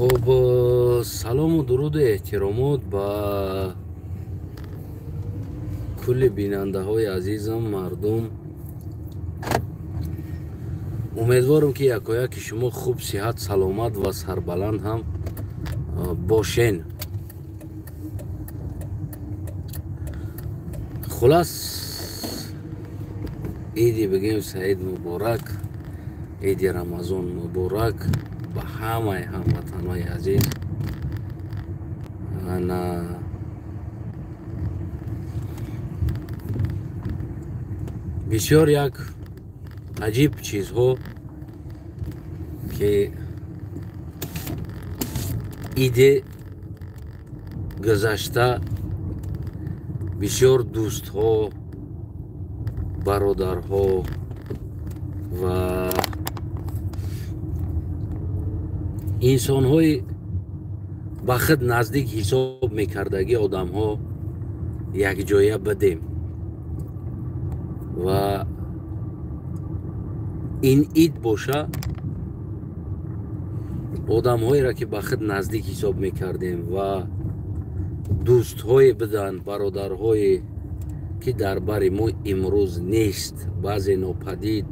Хуб, салому дуруду эҳтиромот ба кулли бинандаҳои азизам, мардум. Умедворам, ки якояки шумо хуб, сиҳат, саломат ва сарбаланд ҳам бошен. Хулас, иди бигем саид муборак, иди Рамазон муборак ба ҳамаи ҳамватанҳои азиз. Ана бисёр як аҷиб чизҳо, ки иде гузашта бисёр дӯстҳо, бародарҳо ва инсонҳои ба худ наздик ҳисоб мекардагӣ одамҳо якҷоя бидем ва ин ид боша, одамҳоеро, ки ба худ наздик ҳисоб мекардем ва дӯстҳое буданд, бародарҳое, ки дар бари мо имрӯз нест, баъзе нопадид,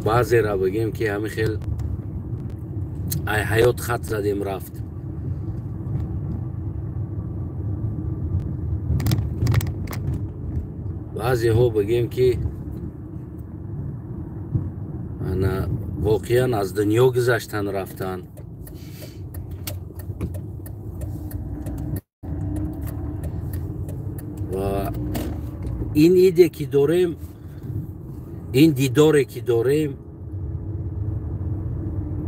баъзеро бигем, ки ҳамин хел ай ҳаёт хат задем, рафт. Баъзеҳо бигем, ки ана воқеан аз дунё гузаштан, рафтанд. Ва ин иде, ки дорем, ин дидоре, ки дорем,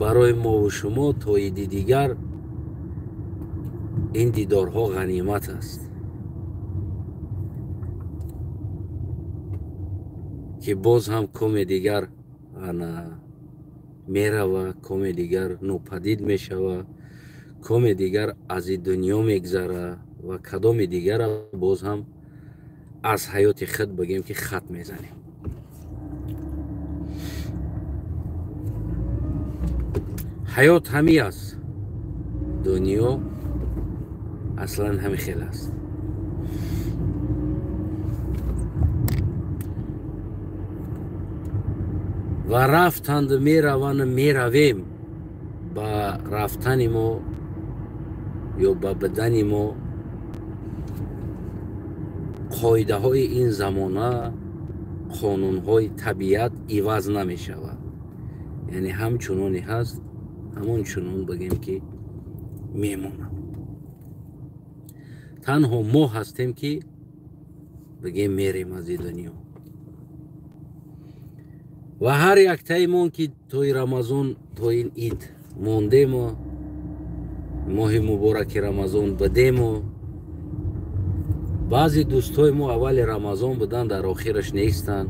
барои мову шумо то иди дигар ин дидорҳо ғанимат аст, ки боз ҳам коме дигар ана мерава, коме дигар нопадид мешава, коме дигар аз и дунё мегзара ва кадоми дигара боз ҳам аз ҳаёти худ бигем, ки хат мезанем. Ҳаёт ҳами аст, дунё аслан ҳами хел аст. Ва рафтанду мераванду меравем, ба рафтани мо ё ба бидани мо қоидаҳои ин замона, қонунҳои табиат иваз намешавад. Яъне ҳамчуноне ҳаст, ҳамон чунон бигем, ки мемонад. Танҳо мо ҳастем, ки бигем мерем аз ин дунё. Ва ҳар яктаимон, ки тои Рамазон, то ин ид мондему, моҳи мубораки Рамазон бидему, баъзе дӯстҳои мо аввали Рамазон буданд, дар охираш нестанд.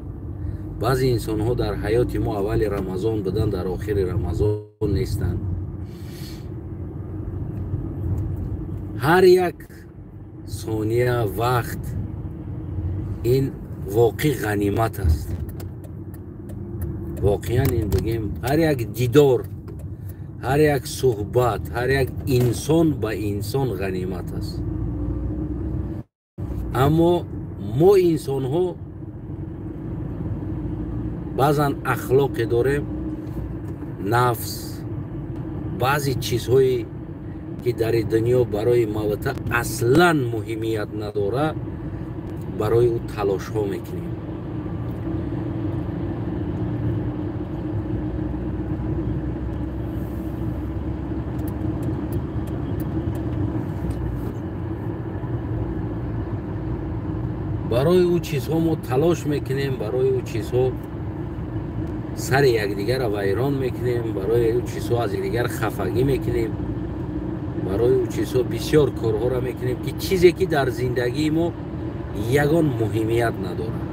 Баъзе инсонҳо дар ҳаёти мо аввали Рамазон буданд, дар охири Рамазон нестанд. Ҳар як сония вақт ин воқеъ ғанимат аст. Воқеан ин бигем, ҳар як дидор, ҳар як суҳбат, ҳар як инсон ба инсон ғанимат аст. Аммо мо инсонҳо баъзан ахлоқе дорем, нафс, баъзе чизҳое, ки дар дунё барои мавта аслан муҳимият надора, барои ӯ талошҳо мекунем. Барои ӯ чизҳо мо талош мекунем, барои ӯ чизҳо сари якдигарро вайрон мекунем, барои ӯ чизҳо аз якдигар хафагӣ мекунем, барои ӯ чизҳо бисёр корҳоро мекунем, ки чизе, ки дар зиндагии мо ягон муҳимият надорад.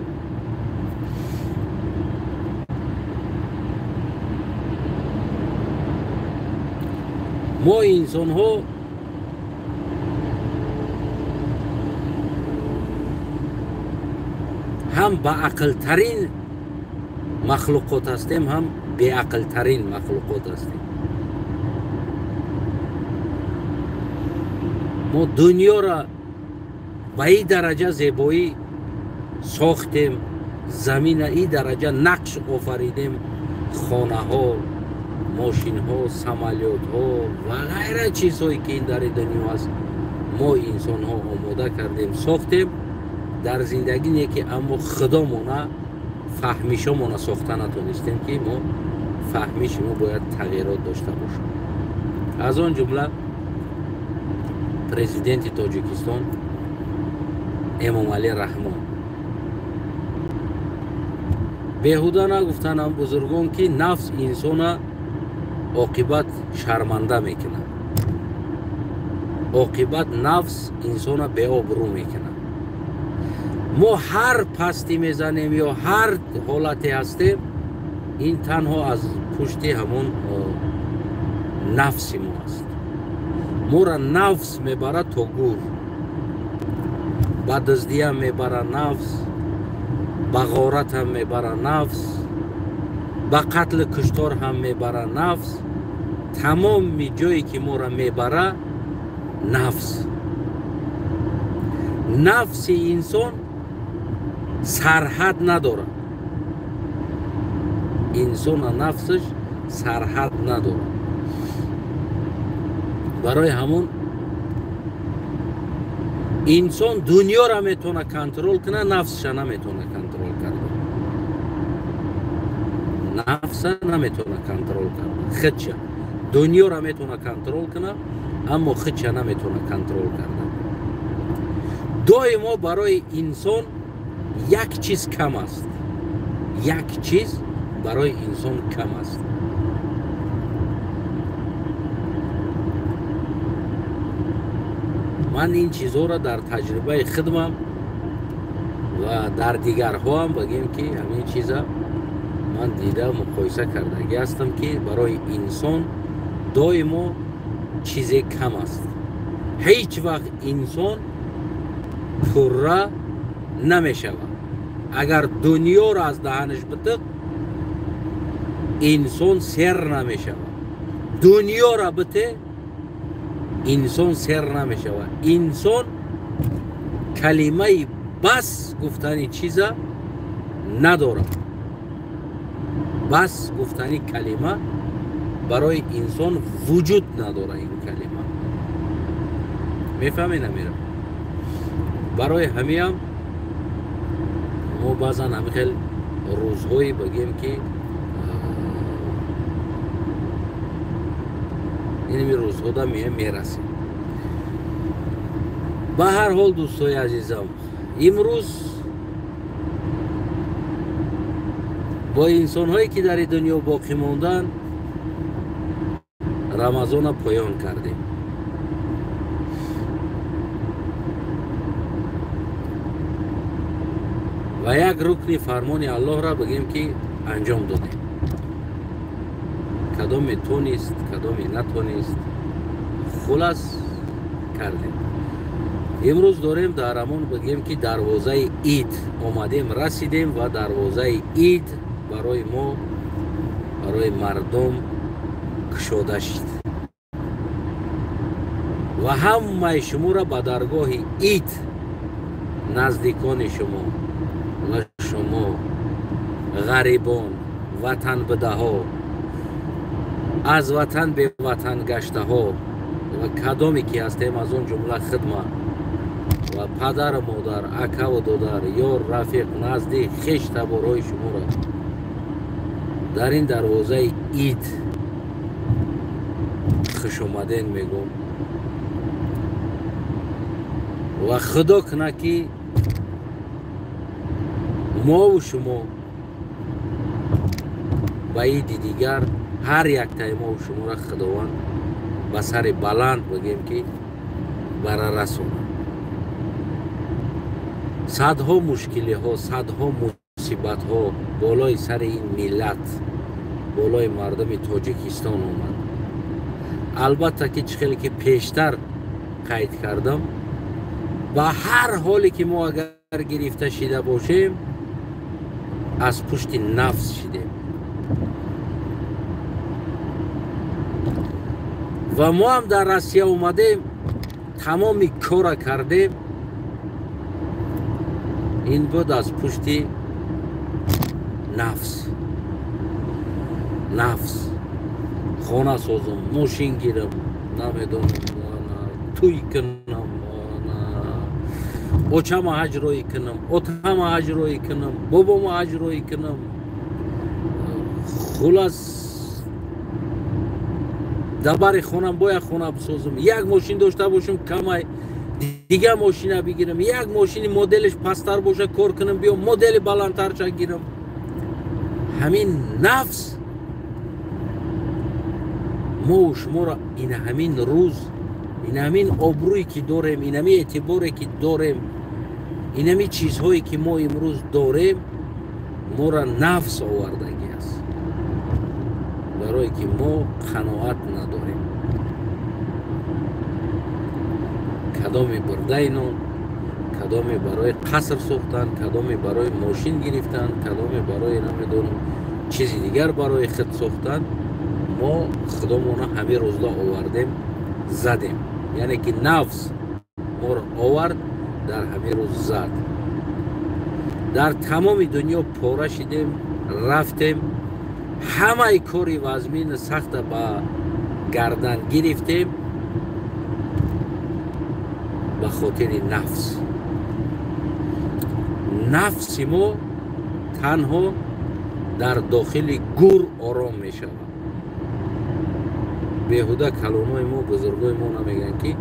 Мо инсонҳо ҳам баақлтарин махлуқот ҳастем, ҳам беақлтарин махлуқот ҳастем. Мо дунёро ба ин дараҷа зебоӣ сохтем, замина ин дараҷа нақш офаридем, хонаҳо, мошинҳо, самолётҳо ва ғайра чизҳое ки ин дар дунё аст, мо инсонҳо омода кардем, сохтем дар зиндагӣ не ки, аммо худомона фаҳмишомона сохта натонистем, ки мо фаҳмиши мо бояд тағйирот дошта бошад. Аз он ҷумла президенти Тоҷикистон Эмомалӣ Раҳмон. Беҳуда нагуфтанам бузургон, ки нафс инсона оқибат шарманда мекунад, оқибат нафс инсона беобрӯ мекунад. Мо ҳар пастӣ мезанем ё ҳар ҳолате ҳастем, ин танҳо аз пушти ҳамон нафси мо аст. Моро нафс мебарад то гур, ба дуздиям мебарад нафс, ба ғорат ҳам мебарад нафс, ба қатлу куштор ҳам мебарад нафс. Тамоми ҷое ки моро мебарад нафс. Нафси инсон сарҳад надорад. Инсона нафсаш сарҳад надорад. Барои ҳамон инсон дунёро метавона контрол кунад, нафсша наметавона контрол карда. Нафса наметавона контрол карда, худша. Дунёро метавона контрол кунад, аммо худша наметавона контрол карда. Доимо барои инсон як чиз кам аст. Як чиз барои инсон кам аст. Ман ин чизҳоро дар таҷрибаи худмам ва дар дигарҳоам бигем, ки ҳамин чиза ман дида муқоиса кардагӣ ҳастам, ки барои инсон доимо чизе кам аст. Ҳеҷ вақт инсон пурра намешавад. Агар дунёро аз даҳанаш битиқ, инсон сер намешавад. Дунёро бите, инсон сер намешавад. Инсон калимаи бас гуфтани чиза надорад. Бас гуфтани калима барои инсон вуҷуд надорад. Ин калима мефаҳмед намерам. Барои ҳамиам мо баъзан ҳамин хел рӯзҳое бигем, ки инами рӯзҳода мерасем. Ба ҳар ҳол, дӯстои азизам, имрӯз бо инсонҳое ки дар дунё боқӣ монданд Рамазона поён кардем. Ва як рукни фармони Аллоҳро бигем, ки анҷом додем. Кадоме тонист, кадоме натонист, хулас кардем. Имрӯз дорем дар ҳамон бигем, ки дарвозаи ид омадем, расидем ва дарвозаи ид барои мо, барои мардум кушода шуд. Ва ҳамаи шуморо ба даргоҳи ид наздикони шумо ва шумо ғарибон, ватанбидаҳо, аз ватан беватан гаштаҳо ва кадоме ки ҳастем, аз он ҷумла хидма ва падару модар, акаву додар, ёр, рафиқ, наздик, хеш таборҳои шуморо дар ин дарвозаи ид хушомаден мегӯм. Ва худо кунад, ки мову шумо ба иди дигар ҳар яктаи мову шуморо Худованд ба сари баланд бигем, ки бара расонад. Садҳо мушкилиҳо, садҳо мусибатҳо болои сари ин миллат, болои мардуми Тоҷикистон омад. Албатта ки чӣ хеле ки пештар қайд кардам, ба ҳар ҳоле ки мо агар гирифта шида бошем, аз пушти нафс шидем. Ва мо ҳам дар Россия омадем, Тамоми кора кардем, ин буд аз пушти нафс. Нафс хона созам, мошин гирам, намедонам, тӯй кунам, очама ҳаҷ роӣ кунам, отама ҳаҷ роӣ кунам, бобома ҳаҷ роӣ кунам. Хулас, дар бари хонам бояд хона бисозам, як мошин дошта бошам, камай дига мошина бигирам, як мошини моделиш пасттар боша кор кунам, биём модели баландтарша гирам. Ҳамин нафс мо шуморо ин ҳамин рӯз, ин ҳамин обрӯе ки дорем, ин ҳамин эътиборе ки дорем, ин ҳамин чизҳое ки мо имрӯз дорем, моро нафс овардагӣ аст, барое ки мо қаноат надорем. Кадоме бурдаи нон, кадоме барои қаср сохтан, кадоме барои мошин гирифтан, кадоме барои намедонам чизи дигар барои худ сохтан, мо худомона ҳамин рӯзда овардем, задем. Яъне ки нафс моро овард, дар ҳамин рӯз зад. Дар тамоми дунё пора шидем, рафтем, ҳамаи кори вазмини сахта ба гардан гирифтем ба хотири нафс. Нафси мо танҳо дар дохили гур ором мешавад. Беҳуда каломҳои мо, бузургои мо намегӯянд, ки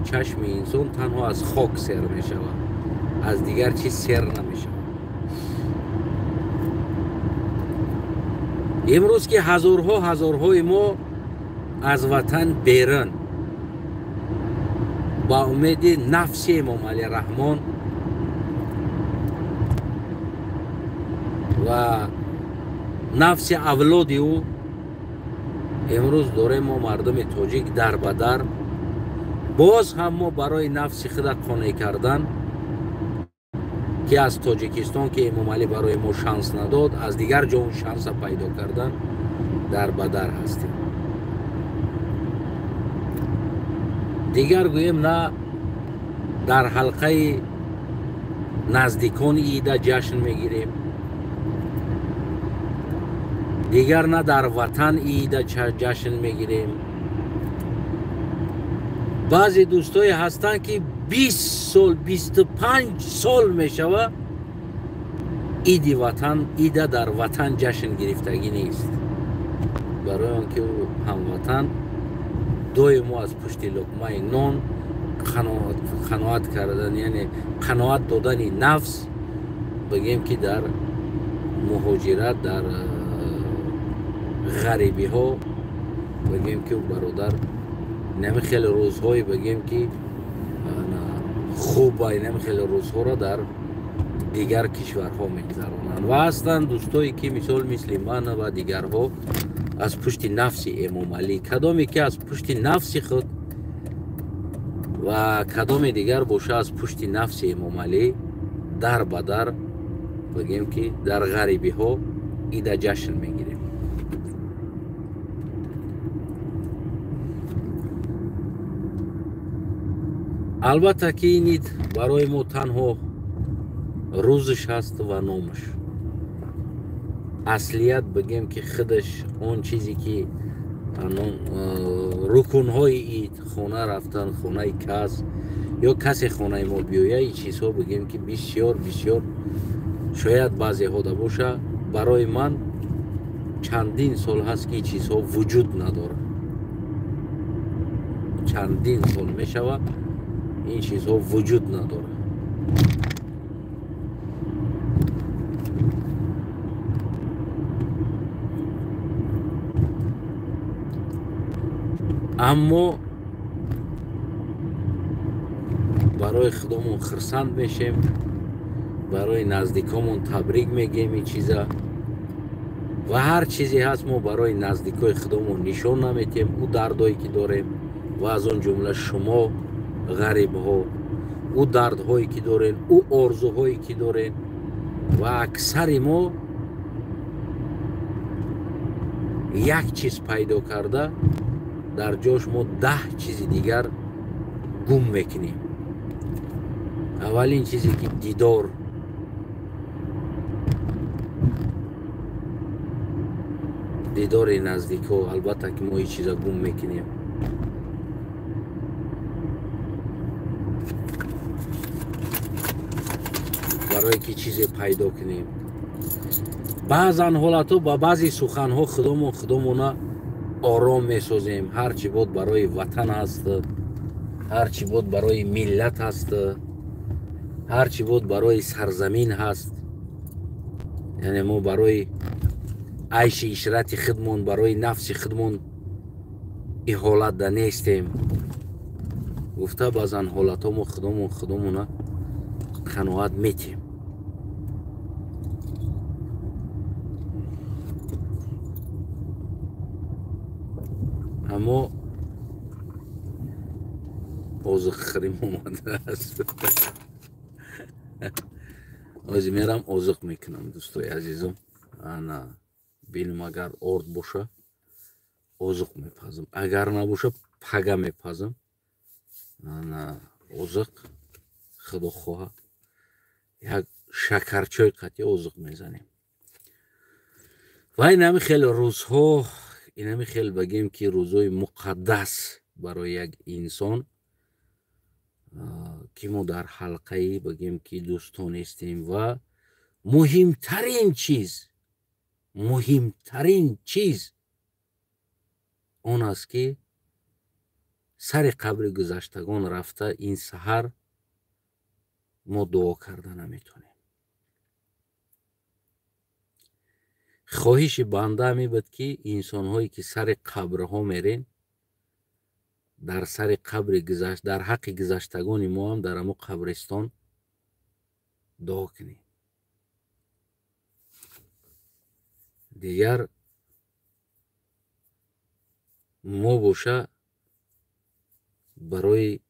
чашми инсон танҳо аз хок сер мешавад, аз дигар чиз сер намешавад. Имрӯз ки ҳазорҳо ҳазорҳои мо аз ватан берун ба умеди нафси Эмомалӣ Раҳмон ва нафси авлоди ӯ имрӯз дорем мо мардуми тоҷик дар ба дар, боз ҳам мо барои нафси худа қонеъ кардан, ки аз Тоҷикистон ки Эмомалӣ барои мо шанс надод, аз дигар ҷо он шанса пайдо кардан дар ба дар ҳастем. Дигар гӯем, на дар ҳалқаи наздикони ида ҷашн мегирем, дигар на дар ватан ида ҷашн мегирем. Баъзе дӯстое ҳастанд, ки 20 сол, 25 сол мешава иди ватан, ида дар ватан ҷашн гирифтагӣ нест, барои он ки ӯ ҳамватан доимо аз пушти луқмаи нон қаноат кардан, яъне қаноат додани нафс, бигем ки дар муҳоҷират, дар ғарибиҳо, бигем ки бародар инами хеле рӯзҳое, бигем ки хуба, инами хеле рӯзҳоро дар дигар кишварҳо мегузаронанд. Ва ҳастанд дӯстое ки мисол мисли ман ва дигарҳо аз пушти нафси Эмомалӣ, кадоме ки аз пушти нафси худ ва кадоме дигар боша аз пушти нафси Эмомалӣ дар ба дар, бигем ки дар ғарибиҳо ида ҷашн мегирем. Албатта ки ин ид барои мо танҳо рӯзиш ҳаст ва номаш. Аслият бигем ки худаш он чизе ки рукунҳои ид, хона рафтан, хонаи кас ё касе хонаи мо биёя, ин чизҳо бигем ки бисёр бисёр шояд баъзеҳо да боша, барои ман чандин сол ҳаст ки ин чизҳо вуҷуд надорад. Чандин сол мешавад ин чизҳо вуҷуд надорад. Аммо барои худомон хурсанд мешем, барои наздикомон табрик мегӯем ин чиза, ва ҳар чизе ҳаст мо барои наздикои худомон нишон наметиҳем ӯ дардое ки дорем, ва аз он ҷумла шумо ғарибҳо, ӯ дардҳое ки дорен, ӯ орзуҳое ки дорен. Ва аксари мо як чиз пайдо карда, дар ҷош мо 10 чизи дигар гум мекунем. Аввалин чизе ки дидор, дидори наздикҳо, албатта ки мо ин чиза гум мекунем. Барое ки чизе пайдо кунем. Баъзан ҳолатҳо ба баъзе суханҳо худомона ором месозем. Ҳар чӣ бод барои ватан ҳаст, ҳар чӣ бод барои миллат ҳаст, ҳар чӣ бод барои сарзамин ҳаст. Яъне мо барои айши ишрати худмон, барои нафси худмон ин ҳолатда нестем. Гуфта баъзан ҳолатҳо мо худомона қаноат метиҳем. Аммо озиқхӯрим омадааст. Ҳозир мерам озиқ мекунам, дӯстои азизум. Ана бинам, агар орд боша озиқ мепазам, агар набоша пага мепазам. Ана озиқ худо хоҳа як шакарчой қатъи озиқ мезанем. Ва инами хеле рӯзҳо, инами хел бигем ки рӯзҳои муқаддас барои як инсон, ки мо дар ҳалқаи бигем ки дӯстон ҳестем. Ва муҳимтарин чиз он аст ки сари қабри гузаштагон рафта ин саҳар мо дуо карда наметонем. Хоҳиши банда мебуд ки инсонҳое ки сари қабрҳо мерен, дар сари қабри дар ҳаққи гузаштагони мо ҳам дар ҳамо қабристон дуо кунем. Дигар мо боша барои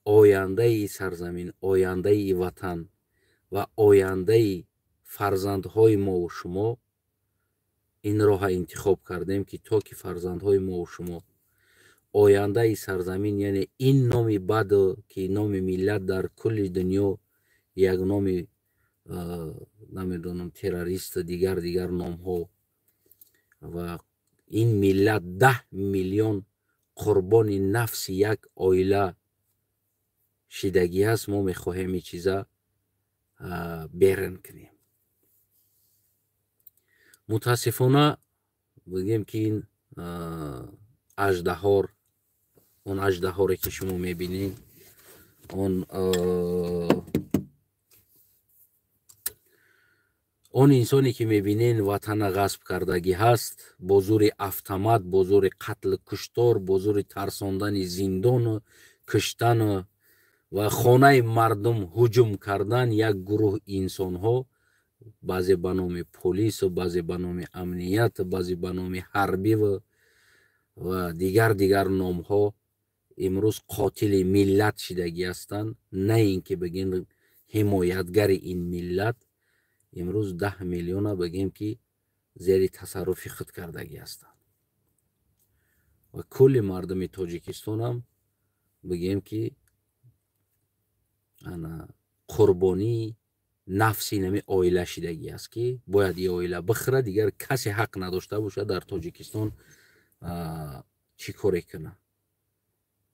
ояндаи сарзамин, ояндаи ватан ва ояндаи фарзандҳои мову шумо ин роҳа интихоб кардем, ки то ки фарзандҳои мову шумо ояндаи сарзамин, яъне ин номи бад, ки номи миллат дар кулли дунё як номи намедонам террорист, дигар номҳо, ва ин миллат 10 миллион қурбони нафси як оила шидагӣ ҳаст. Мо мехоҳем ин чиза берун кунем. Мутаассифона бигем ки ин аждаҳор, он аждаҳоре ки шумо мебинед, он инсоне ки мебинед ватана ғасб кардагӣ ҳаст, бо зури автомат, бо зури қатлу куштор, бо зури тарсондани зиндону куштану ва хонаи мардум ҳуҷум кардан, як гурӯҳ инсонҳо, баъзе ба номи полису, баъзе ба номи амният, баъзе ба номи ҳарбиву ва дигар номҳо имрӯз қотили миллат шидагӣ ҳастанд. На ин ки бигем ҳимоятгари ин миллат, имрӯз 10 миллиона бигем ки зери тасарруфи худ кардагӣ ҳастанд. Ва кулли мардуми Тоҷикистонам бигем ки ана қурбонии нафси нами оила шидагӣ аст, ки бояд и оила бихӯрад, дигар касе ҳақ надошта бошад дар Тоҷикистон чӣ коре кунад.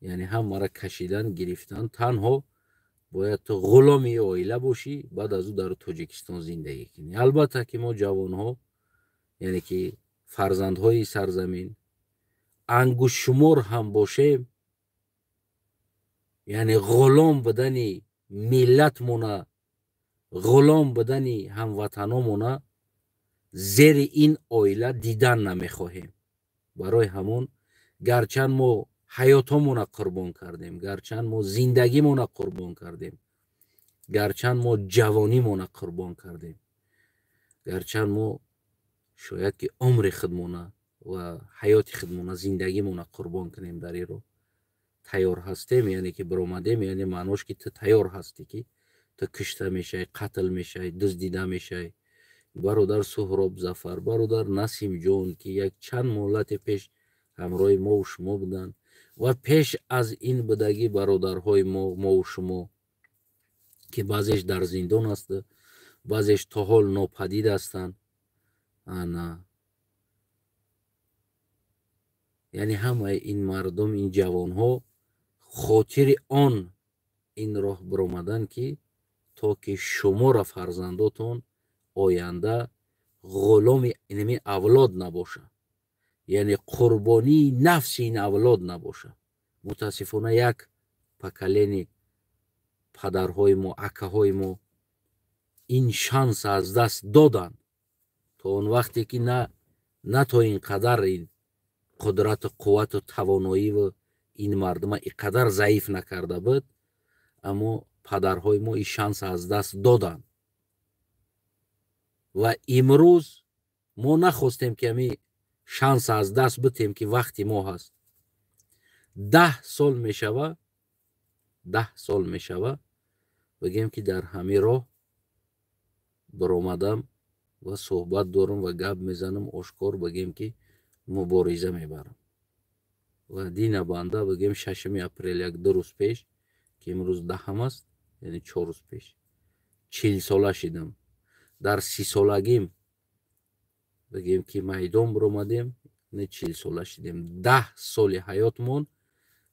Яъне ҳамаро кашидан, гирифтан, танҳо бояд ту ғуломи оила бошӣ, баъд аз ӯ дар Тоҷикистон зиндагӣ кунӣ. Албатта ки мо ҷавонҳо, яъне ки фарзандҳои сарзамин, ангуштшумор ҳам бошем, яъне ғулом будани миллатмона, ғулом будани ҳамватаномона зери ин оила дидан намехоҳем. Барои ҳамон гарчанд мо ҳаётомона қурбон кардем, гарчанд мо зиндагимона қурбон кардем, гарчанд мо ҷавонимона қурбон кардем, гарчанд мо шояд ки умри худмона ва ҳаёти худмона, зиндагимона қурбон кунем, дар ин роҳ тайёр ҳастем. Яъне ки биромадем, яъне маънош ки ту тайёр ҳастӣ ки ту кушта мешавӣ, қатл мешавӣ, дуздида мешавӣ. Бародар Суҳроб Зафар, бародар Насимҷон, ки як чанд муҳлате пеш ҳамроҳи мову шумо буданд, Ва пеш аз ин будагӣ бародарҳои мову шумо, ки баъзеш дар зиндон аст, баъзеш то ҳол нопадид ҳастанд. Ана яъне ҳамаи ин мардум, ин ҷавонҳо хотири он ин роҳ биромадан, ки то ки шуморо фарзандотон оянда ғуломи инами авлод набошад, яъне қурбонии нафси ин авлод набошад. Мутаассифона як поколени падарҳои мо, акаҳои мо ин шанс аз даст доданд. То он вақте ки на то ин қадар ин қудрату қуввату тавоноиву ин мардума ин қадар заиф накарда буд, аммо падарҳои мо ин шанс аз даст доданд. Ва имрӯз мо нахостем, ки ҳамин шанс аз даст битем, ки вақти мо ҳаст. 10 сол мешава, 10 сол мешава, бигем ки дар ҳамин роҳ баромадам ва суҳбат дорам ва гап мезанам, ошкор бигем ки мубориза мебарам. Ва дина банда бигем 6 апрел, 1-2 рӯз пеш, ки имрӯз 10 аст, яъне 4 рӯз пеш 40 сола шидам. Дар 30 солагим бигем ки майдон баромадем, не 40 сола шидем. 10 соли ҳаётмон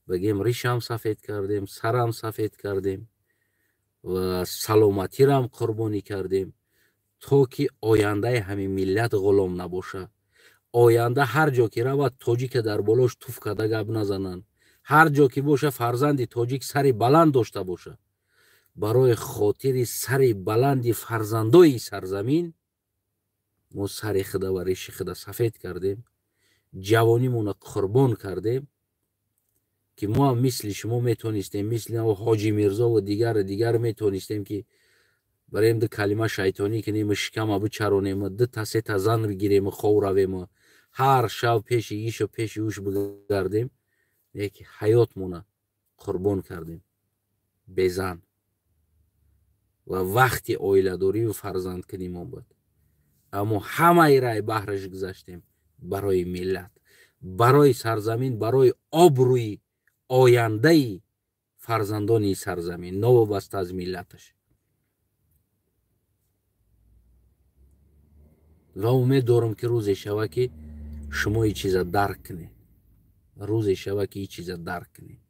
бигем ришам сафед кардем, сарам сафед кардем ва саломатирам қурбонӣ кардем, то ки ояндаи ҳамин миллат ғулом набошад. Оянда ҳар ҷо ки равад, тоҷика дар болош туф карда гап назананд. Ҳар ҷо ки боша, фарзанди тоҷик сари баланд дошта боша. Барои хотири сари баланди фарзандои сарзамин мо сари худа ва риши худа сафед кардем, ҷавонимонро қурбон кардем, ки мо ҳам мисли шумо метонистем, мисли Ҳоҷи Мирзо ва дигару дигар метонистем, ки барем ду калима шайтонӣ кунем, шикама бичаронем, ду та се та зан бигирем, хов равем, ҳар шаб пеши ишу пеши уш бигардем. Яки ҳаётмона қурбон кардем безан ва вақти оиладорию фарзандкунимон буд. Аммо ҳамаи рай баҳраш гузаштем барои миллат, барои сарзамин, барои обрӯи ояндаи фарзандони сарзамин, новобаста аз миллаташ. Ва умед дорам, ки рӯзе шава, ки шумо ин чиза дарк кунед. Рӯзе шава, ки ин чиза дарк кунед.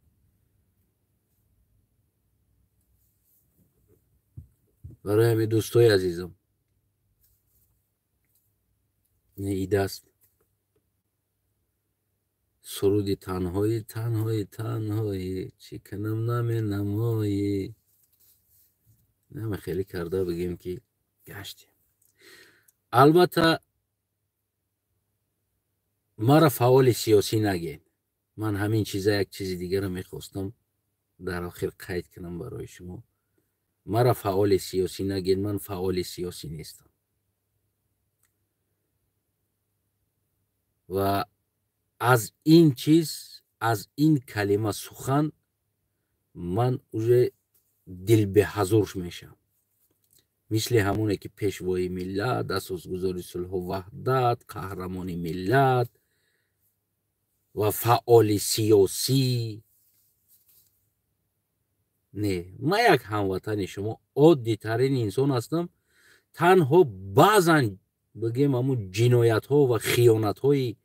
Барои ҳамин дӯстои азизам, ид аст, суруди танҳоӣ, танҳоӣ, танҳоӣ, чӣ кунам наменамоӣ. Нама хеле карда бигем, ки гаштем. Албатта маро фаъоли сиёсӣ нагед. Ман ҳамин чиза, як чизи дигарро мехостам дар охир қайд кунам барои шумо. Маро фаъоли сиёсӣ нагед, ман фаъоли сиёсӣ нестам. Ва аз ин чиз, аз ин калима сухан ман уже дилбеҳазур мешавам. Мисли ҳамоне ки пешвои миллат, асосгузори сулҳу ваҳдат, қаҳрамони миллат ва фаъоли сиёсӣ. Не, ман як ҳамватани шумо, оддитарин инсон ҳастам. Танҳо баъзан бигем ҳамун ҷиноятҳо ва хиёнатҳои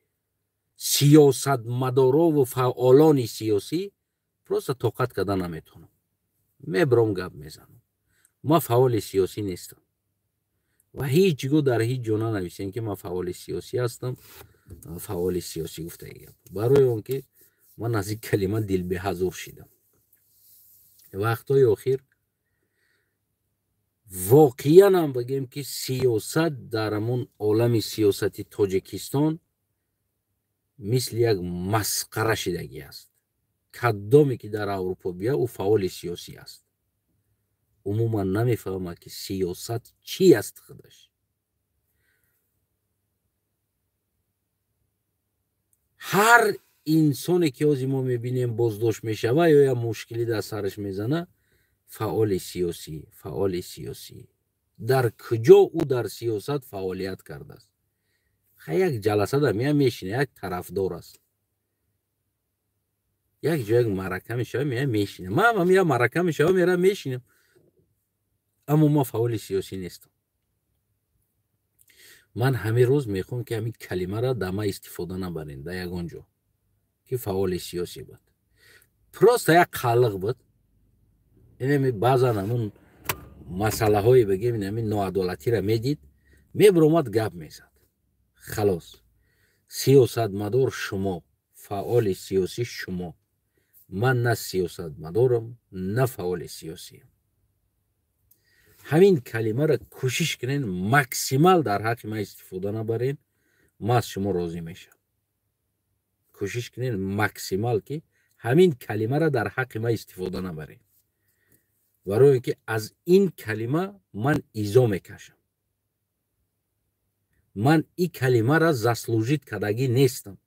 сиёсатмадорову фаъолони сиёсӣ просто тоқат карда наметавонам. Мебаром, гап мезанам. Ман фаъоли сиёсӣ нестам ва ҳеҷ гоҳ дар ҳеҷ ҷо нанависем, ки ман фаъоли сиёсӣ ҳастам. Фаъоли сиёсӣ гуфтаи гап, барои он ки ман аз ин калима дилбеҳазур шидам. Вақтҳои охир воқеан ҳам бигем, ки сиёсат дар ҳамон олами сиёсати Тоҷикистон мисли як масқара шидагӣ аст. Кадоме ки дар Аврупо бия, ӯ фаъоли сиёсӣ аст. Умуман намефаҳмад, ки сиёсат чӣ аст худаш. Ҳар инсоне ки ҳозир мо мебинем боздошт мешава ё як мушкилӣ дар сараш мезана, фаъоли сиёсӣ, фаъоли сиёсӣ. Дар куҷо ӯ дар сиёсат фаъолият кардааст? Як ҷаласада мея мешина, як тарафдор аст. Як ҷо як маърака мешава, меям, мешинам. Ман як маърака мешава, мерам, мешинам, аммо ман фаъоли сиёсӣ нестам. Ман ҳамин рӯз мехоҳам, ки ҳамин калимаро дар ман истифода набарем дар ягон ҷо, ки фаъоли сиёсӣ буд, просто як қалиқ буд. Инами баъзан ҳамун масъалаҳое, бигем, инами ноадолатиро медид, мебиромад, гап мезад, халос. Сиёсатмадор шумо, фаъоли сиёсӣ шумо. Ман на сиёсатмадорам, на фаъоли сиёсиам. Ҳамин калимаро кӯшиш кунен, максимал дар ҳаққи ман истифода набарен, ман аз шумо розӣ мешавам. Кӯшиш кунен максимал, ки ҳамин калимаро дар ҳаққи ман истифода набарен, барои ки аз ин калима ман изо мекашам. Ман ин калимаро заслужить кардагӣ нестам.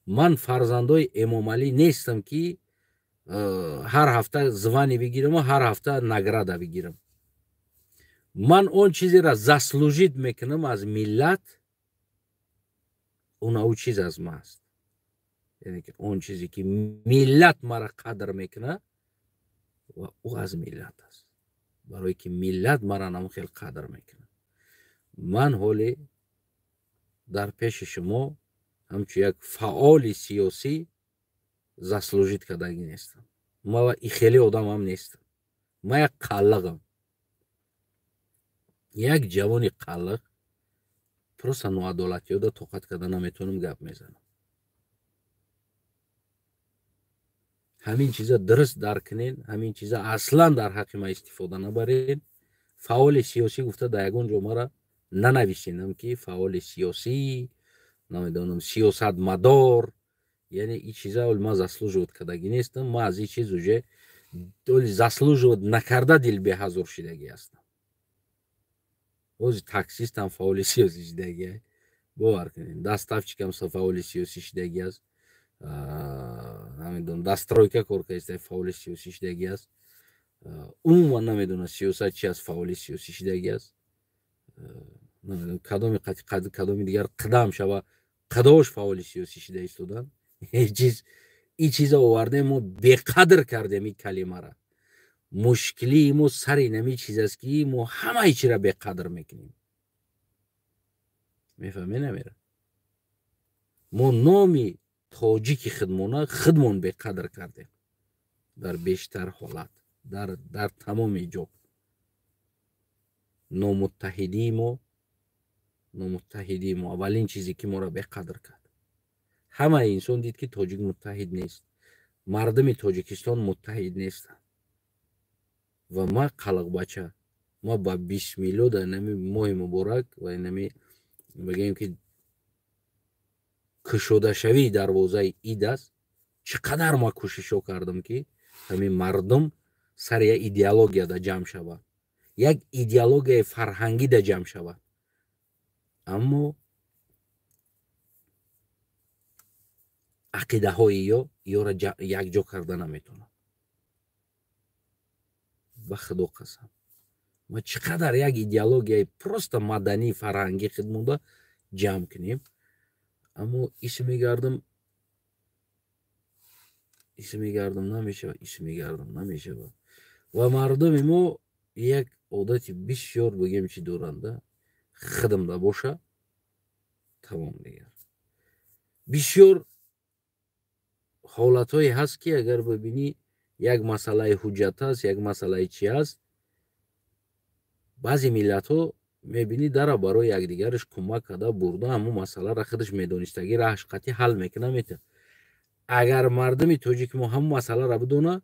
Ман фарзандои Эмомалӣ нестам, ки ҳар ҳафта звание бигираму ҳар ҳафта награда бигирам. Ман он чизеро заслужить мекунам аз миллат, он ӯ чиз аз ма аст. Яъне ки он чизе, ки миллат мара қадр мекунад, ва ӯ аз миллат аст, барое ки миллат мара намон хел қадр мекунад. Ман ҳоле дар пеши шумо ҳамчун як фаъоли сиёсӣ заслужить кардагӣ нестам. Ман и хеле одамам нестам. Ман як қаллиғам, як ҷавони қаллиқ, просто ноадолатиёда тоқат карда наметавонам, гап мезанам. Ҳамин чиза дуруст дарк кунен, ҳамин чиза аслан дар ҳаққи ман истифода набарен. Фаъоли сиёсӣ гуфта дар ягон ҷо мара нанависенам, ки фаъоли сиёсӣ, намедонам, сиёсатмадор. Яъне ин чиза ман заслуживать кардагӣ нестам. Ман аз ин чиз уже заслуживать накарда дил беҳазор шидагӣ ҳастам. Ҳозир таксистам фаъоли сиёсӣ шидагӣ, бовар кунед, доставщикам фаъоли сиёсӣ шидагӣ аст, намедонам, дар стройка кор кардааст, фаъоли сиёсӣ шидагӣ аст, умуман намедонад сиёсат чи аст, фаъоли сиёсӣ шидагӣ аст. Намедонам, кадоми кадоми дигар қидам шава, қадош фаъоли сиёсӣ шида истодан. Чиз ин чиза овардем, мо беқадр кардем ин калимара. Мушкилии мо сари нами чиз аст, ки мо ҳамаи чиро беқадр мекунем. Мефаҳме намера? Мо номи тоҷики худмона худмон беқадр кардем дар бештар ҳолат, дар тамоми ҷо. Номуттаҳидии мо аввалин чизе, ки моро беқадр кард. Ҳамаи инсон дид, ки тоҷик муттаҳид нест, мардуми Тоҷикистон муттаҳид нестанд. Ва ма қалиқбача, ма ба бисмилло дар нами моҳи муборак ва нами, бигӯем, ки кушодашавии дарвозаи ид аст, чӣ қадар ма кӯшишҳо кардам, ки ҳамин мардум сари як идеологияда ҷамъ шавад, як идеологияи фарҳангида ҷамъ шавад, аммо ақидаҳои ёра якҷо карда наметавонад. Ба худо қасам, ма чӣ қадар як идеологияи просто маданӣ, фарҳангӣ хидмуда ҷамъ кунем, аммо ис мегардам, ис мегардам, намешавад, ис мегардам, намешавад. Ва мардуми мо як одати бисёр, бигем, чӣ доранда: хидмда боша, тамом. Дигар бисёр ҳолатҳое ҳаст, ки агар бибинӣ, як масъалаи ҳуҷҷат аст, як масъалаи чи аст, баъзе миллатҳо мебинӣ, дара барои якдигараш кӯмак карда бурда, ҳамун масъаларо худаш медонистагӣ раҳш қатъӣ ҳал мекуна, метавон. Агар мардуми тоҷики мо ҳамун масъаларо бидона,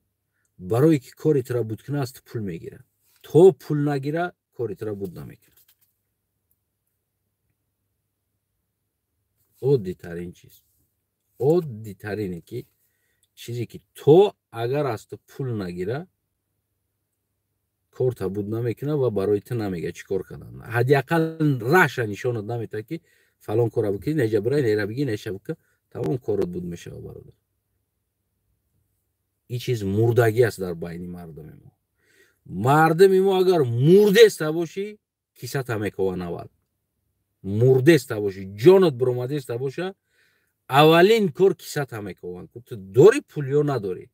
барое ки кори тура буд куна, аз ту пул мегирад. То пул нагира, кори тура буд намекунад. Оддитарин чиз, оддитарине ки чизе, ки то агар аз ту пул нагира, корта буд намекунад ва барои ту намега чӣ кор кардан. Ҳадди ақал раҳша нишонат наметавад, ки фалон кора бикунӣ, неҷа бирай, нера бигӣ, неша бикун, тамом, корот буд мешавад, бародар. Ин чиз мурдагӣ аст дар байни мардуми мо. Мардуми мо агар мурдеста бошӣ, кисата мекован аввал. Мурдеста бошӣ, ҷонат биромадеста боша, Аввалин кор кисата мекованд. Ту дорӣ пул ё надорӣ?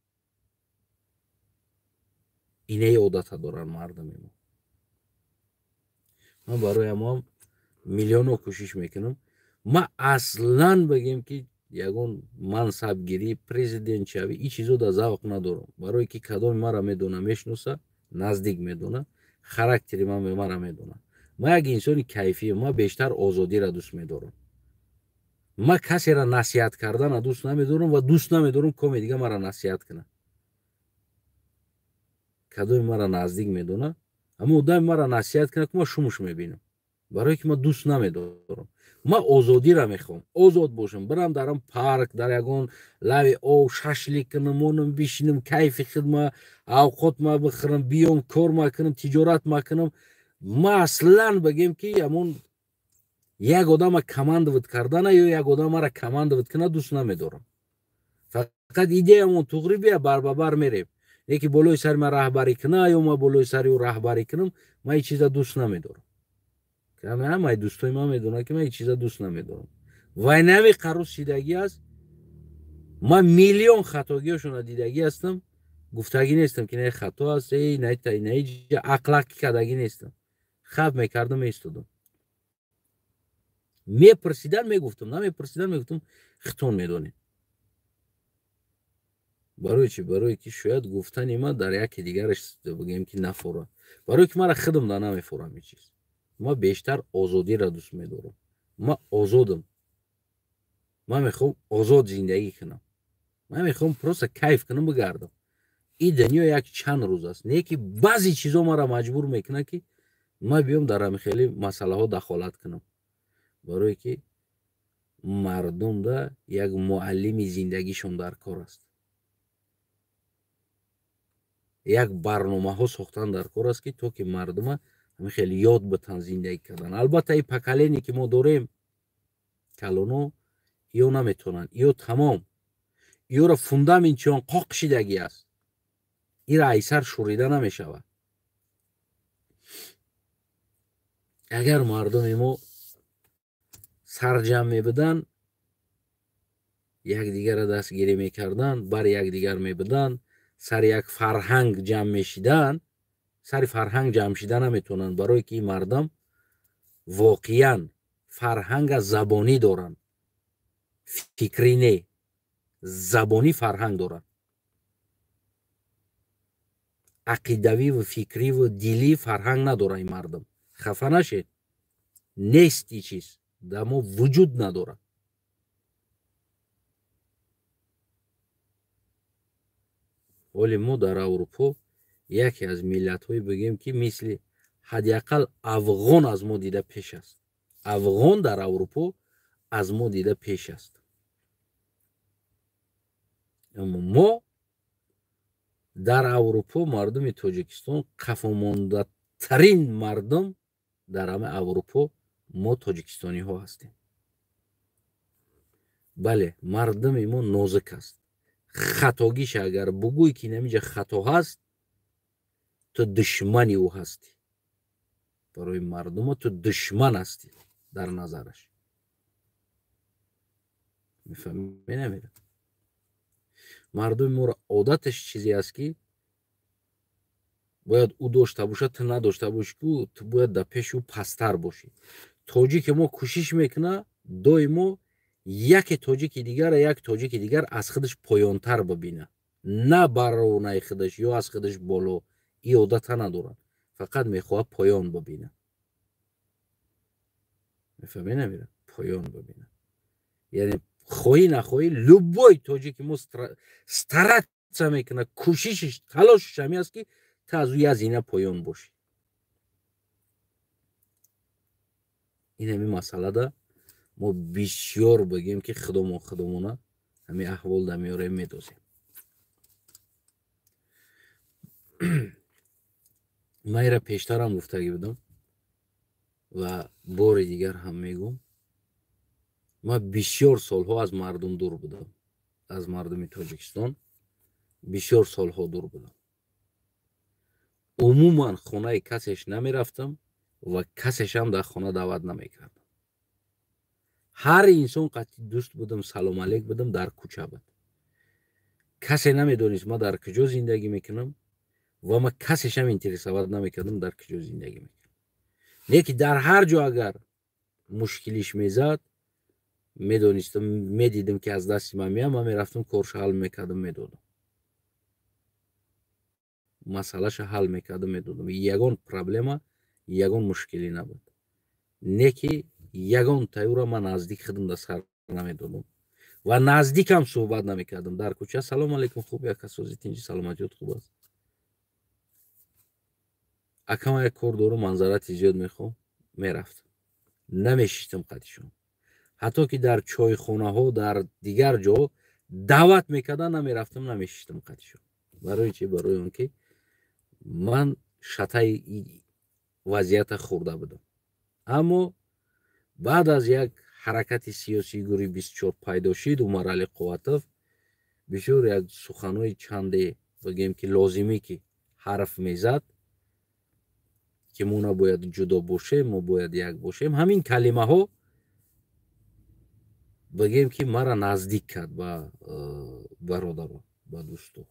Инаи одата доранд мардуми мо. Ман барои ҳамоам миллионҳо кӯшиш мекунам. Ман аслан бигем ки ягон мансабгирӣ, президентшавӣ, ин чизо дар завқ надорам. Барое ки кадоми маро медона, мешиноса, наздик медона, характери ман маро медона. Ман як инсони кайфиям, ман бештар озодиро дӯст медорам. Ман касеро насиҳат кардана дӯст намедорам ва дӯст намедорам коме дига маро насиҳат кунад. Кадоми маро наздик медона, аммо одами маро насиҳат кунад, ки ман шумуш мебинам. Барое ки ман дӯст намедорам. Ман озодиро мехоҳам, озод бошам, бирам дар он парк, дар ягон лави об шашлик кунам, монам, бишинам, кайфи хидма, авқот ма бихӯрам, биём, кор ма кунам, тиҷорат ма кунам. Ман аслан бигем ки ҳамон як одама командовать кардана ё як одам маро командовать кунад дӯст намедорам. Фақат идеямон туғри бия, барбабар мерем. Яке болои сари ман раҳбарӣ куна ё ман болои сари ӯ раҳбарӣ кунам, ман ин чиза дӯст намедорам. Ҳамаи дӯстои ман медонанд ки ман ин чиза дӯст намедорам. Вай нави қарӯс шидагӣ аст. Ман миллион хатогиҳошонро дидагӣ ҳастам, гуфтагӣ нестам ки не хато аст, эй не ақлақӣ кардагӣ нестам. Хаб мекардам, меистодам. Мепурсидан мегуфтам, намепурсидан мегуфтам, хитон медонед. Барои чӣ? Барое ки шояд гуфтани ман дар яке дигараш бигӯем ки нафорад. Барое ки мара худам да намефорам ин чиз. Ман бештар озодиро дӯст медорам. Ман озодам. Ман мехоҳам озод зиндагӣ кунам. Ман мехоҳам просто кайф кунам, бигардам. Ин дунё як чанд рӯз аст. Не ки баъзе чизо маро маҷбур мекунад ки ман биём дар ҳамин хеле масъалаҳо дахолат кунам. Барое ки мардумда як муаллими зиндагишон дар кор аст. Як барномаҳо сохтан дар кор аст ки то ки мардума ҳамин хеле ёд битан зиндагӣ кардан. Албатта ин поколение ки мо дорем, калоно ё наметавонанд, ё тамом, ёро фундамент чиён қоқ шидагӣ аст. Ира айсар шурида намешавад. Агар мардуми мо сарҷамъ мебуданд, якдигарро дастгирӣ мекарданд, бар якдигар мебуданд, сари як фарҳанг ҷамъ мешиданд, сари фарҳанг ҷамъ шида наметавонанд, барое ки ин мардум воқеан фарҳанга забонӣ доранд, фикрӣ не, забонӣ фарҳанг доранд. Ақидавӣ ва фикрӣ ва дилӣ фарҳанг надорад ин мардум. Хафа нашед, нест ин чиз, дар мо вуҷуд надорад. Ҳоле мо дар Аврупо яке аз миллатҳое бигӯем ки мисли ҳадди ақал афғон аз мо дида пеш аст. Афғон дар Аврупо аз мо дида пеш аст. Аммо мо дар Аврупо мардуми Тоҷикистон қафомондатарин мардум дар ҳамаи Аврупо мо тоҷикистониҳо ҳастем. Бале, мардуми мо нозук аст. Хатогиша агар бугӯй ки инамиҷа хато ҳаст, ту душмани ӯ ҳастӣ. Барои мардума ту душман ҳастӣ дар назараш. Мефаҳмӣ намера? Мардуми моро одаташ чизе аст ки бояд ӯ дошта бошад, ту надошта бошӣ, ку ту бояд дар пеши ӯ пасттар бошӣ. Тоҷики мо кӯшиш мекунад доимо яке тоҷики дигара як тоҷики дигар аз худаш поёнтар бибинад, на баронаи худаш ё аз худаш боло. Ин одата надорад, фақат мехоҳад поён бибинад. Мефаҳмӣ намера? Поён бибинад. Яъне хоҳӣ нахоҳӣ любой тоҷики мо стараться мекунад, кӯшишиш, талошиш ҳамин аст ки ту аз ӯ як зина поён бошӣ. Ин ҳамин масъалада мо бисёр бигем ки худомон худомона ҳамин аҳвол дар меорем, медозем. Ман инро пештарам гуфтагӣ будам ва бори дигар ҳам мегӯм. Ман бисёр солҳо аз мардум дур будам, аз мардуми Тоҷикистон бисёр солҳо дур будам. Умуман хонаи касеш намерафтам ва касешам дар хона даъват намекардам. Ҳар инсон қатъи дӯст будам, салом алейк будам, дар кӯча буд. Касе намедонист ман дар куҷо зиндагӣ мекунам ва ман касешам интересовать намекардам дар куҷо зиндагӣ мекунам. Не ки дар ҳар ҷо агар мушкилиш мезад, медонистам, медидам ки аз дасти ман меяд, ман мерафтам корша ҳал мекардам, медодам. Масъалаша ҳал мекардам, медодам. Ягон проблема, ягон мушкилӣ набуд. Не ки ягон таюра ман наздик худам да сар намедодам ва наздикам суҳбат намекардам. Дар кӯча салом алейкум, хуб, яка сози тинҷи, саломатиёт хуб аст. Акама як кор дорум, манзарати зиёд мехоҳам, мерафтам. Намешиштам қатишон. Ҳатто ки дар чойхонаҳо, дар дигар ҷо даъват мекардан, намерафтам, намешиштам қатишон. Барои чи? Барои он ки ман шатаи вазъията хӯрда будам. Аммо баъд аз як ҳаракати сиёсии гурӯҳи 24 пайдо шид, Умарали Қувватов бисёр як суханҳои чанде бигем ки лозимӣ ки ҳарф мезад, ки мо набояд ҷудо бошем, мо бояд як бошем. Ҳамин калимаҳо бигем ки мара наздик кард ба бародаро, ба дӯсто.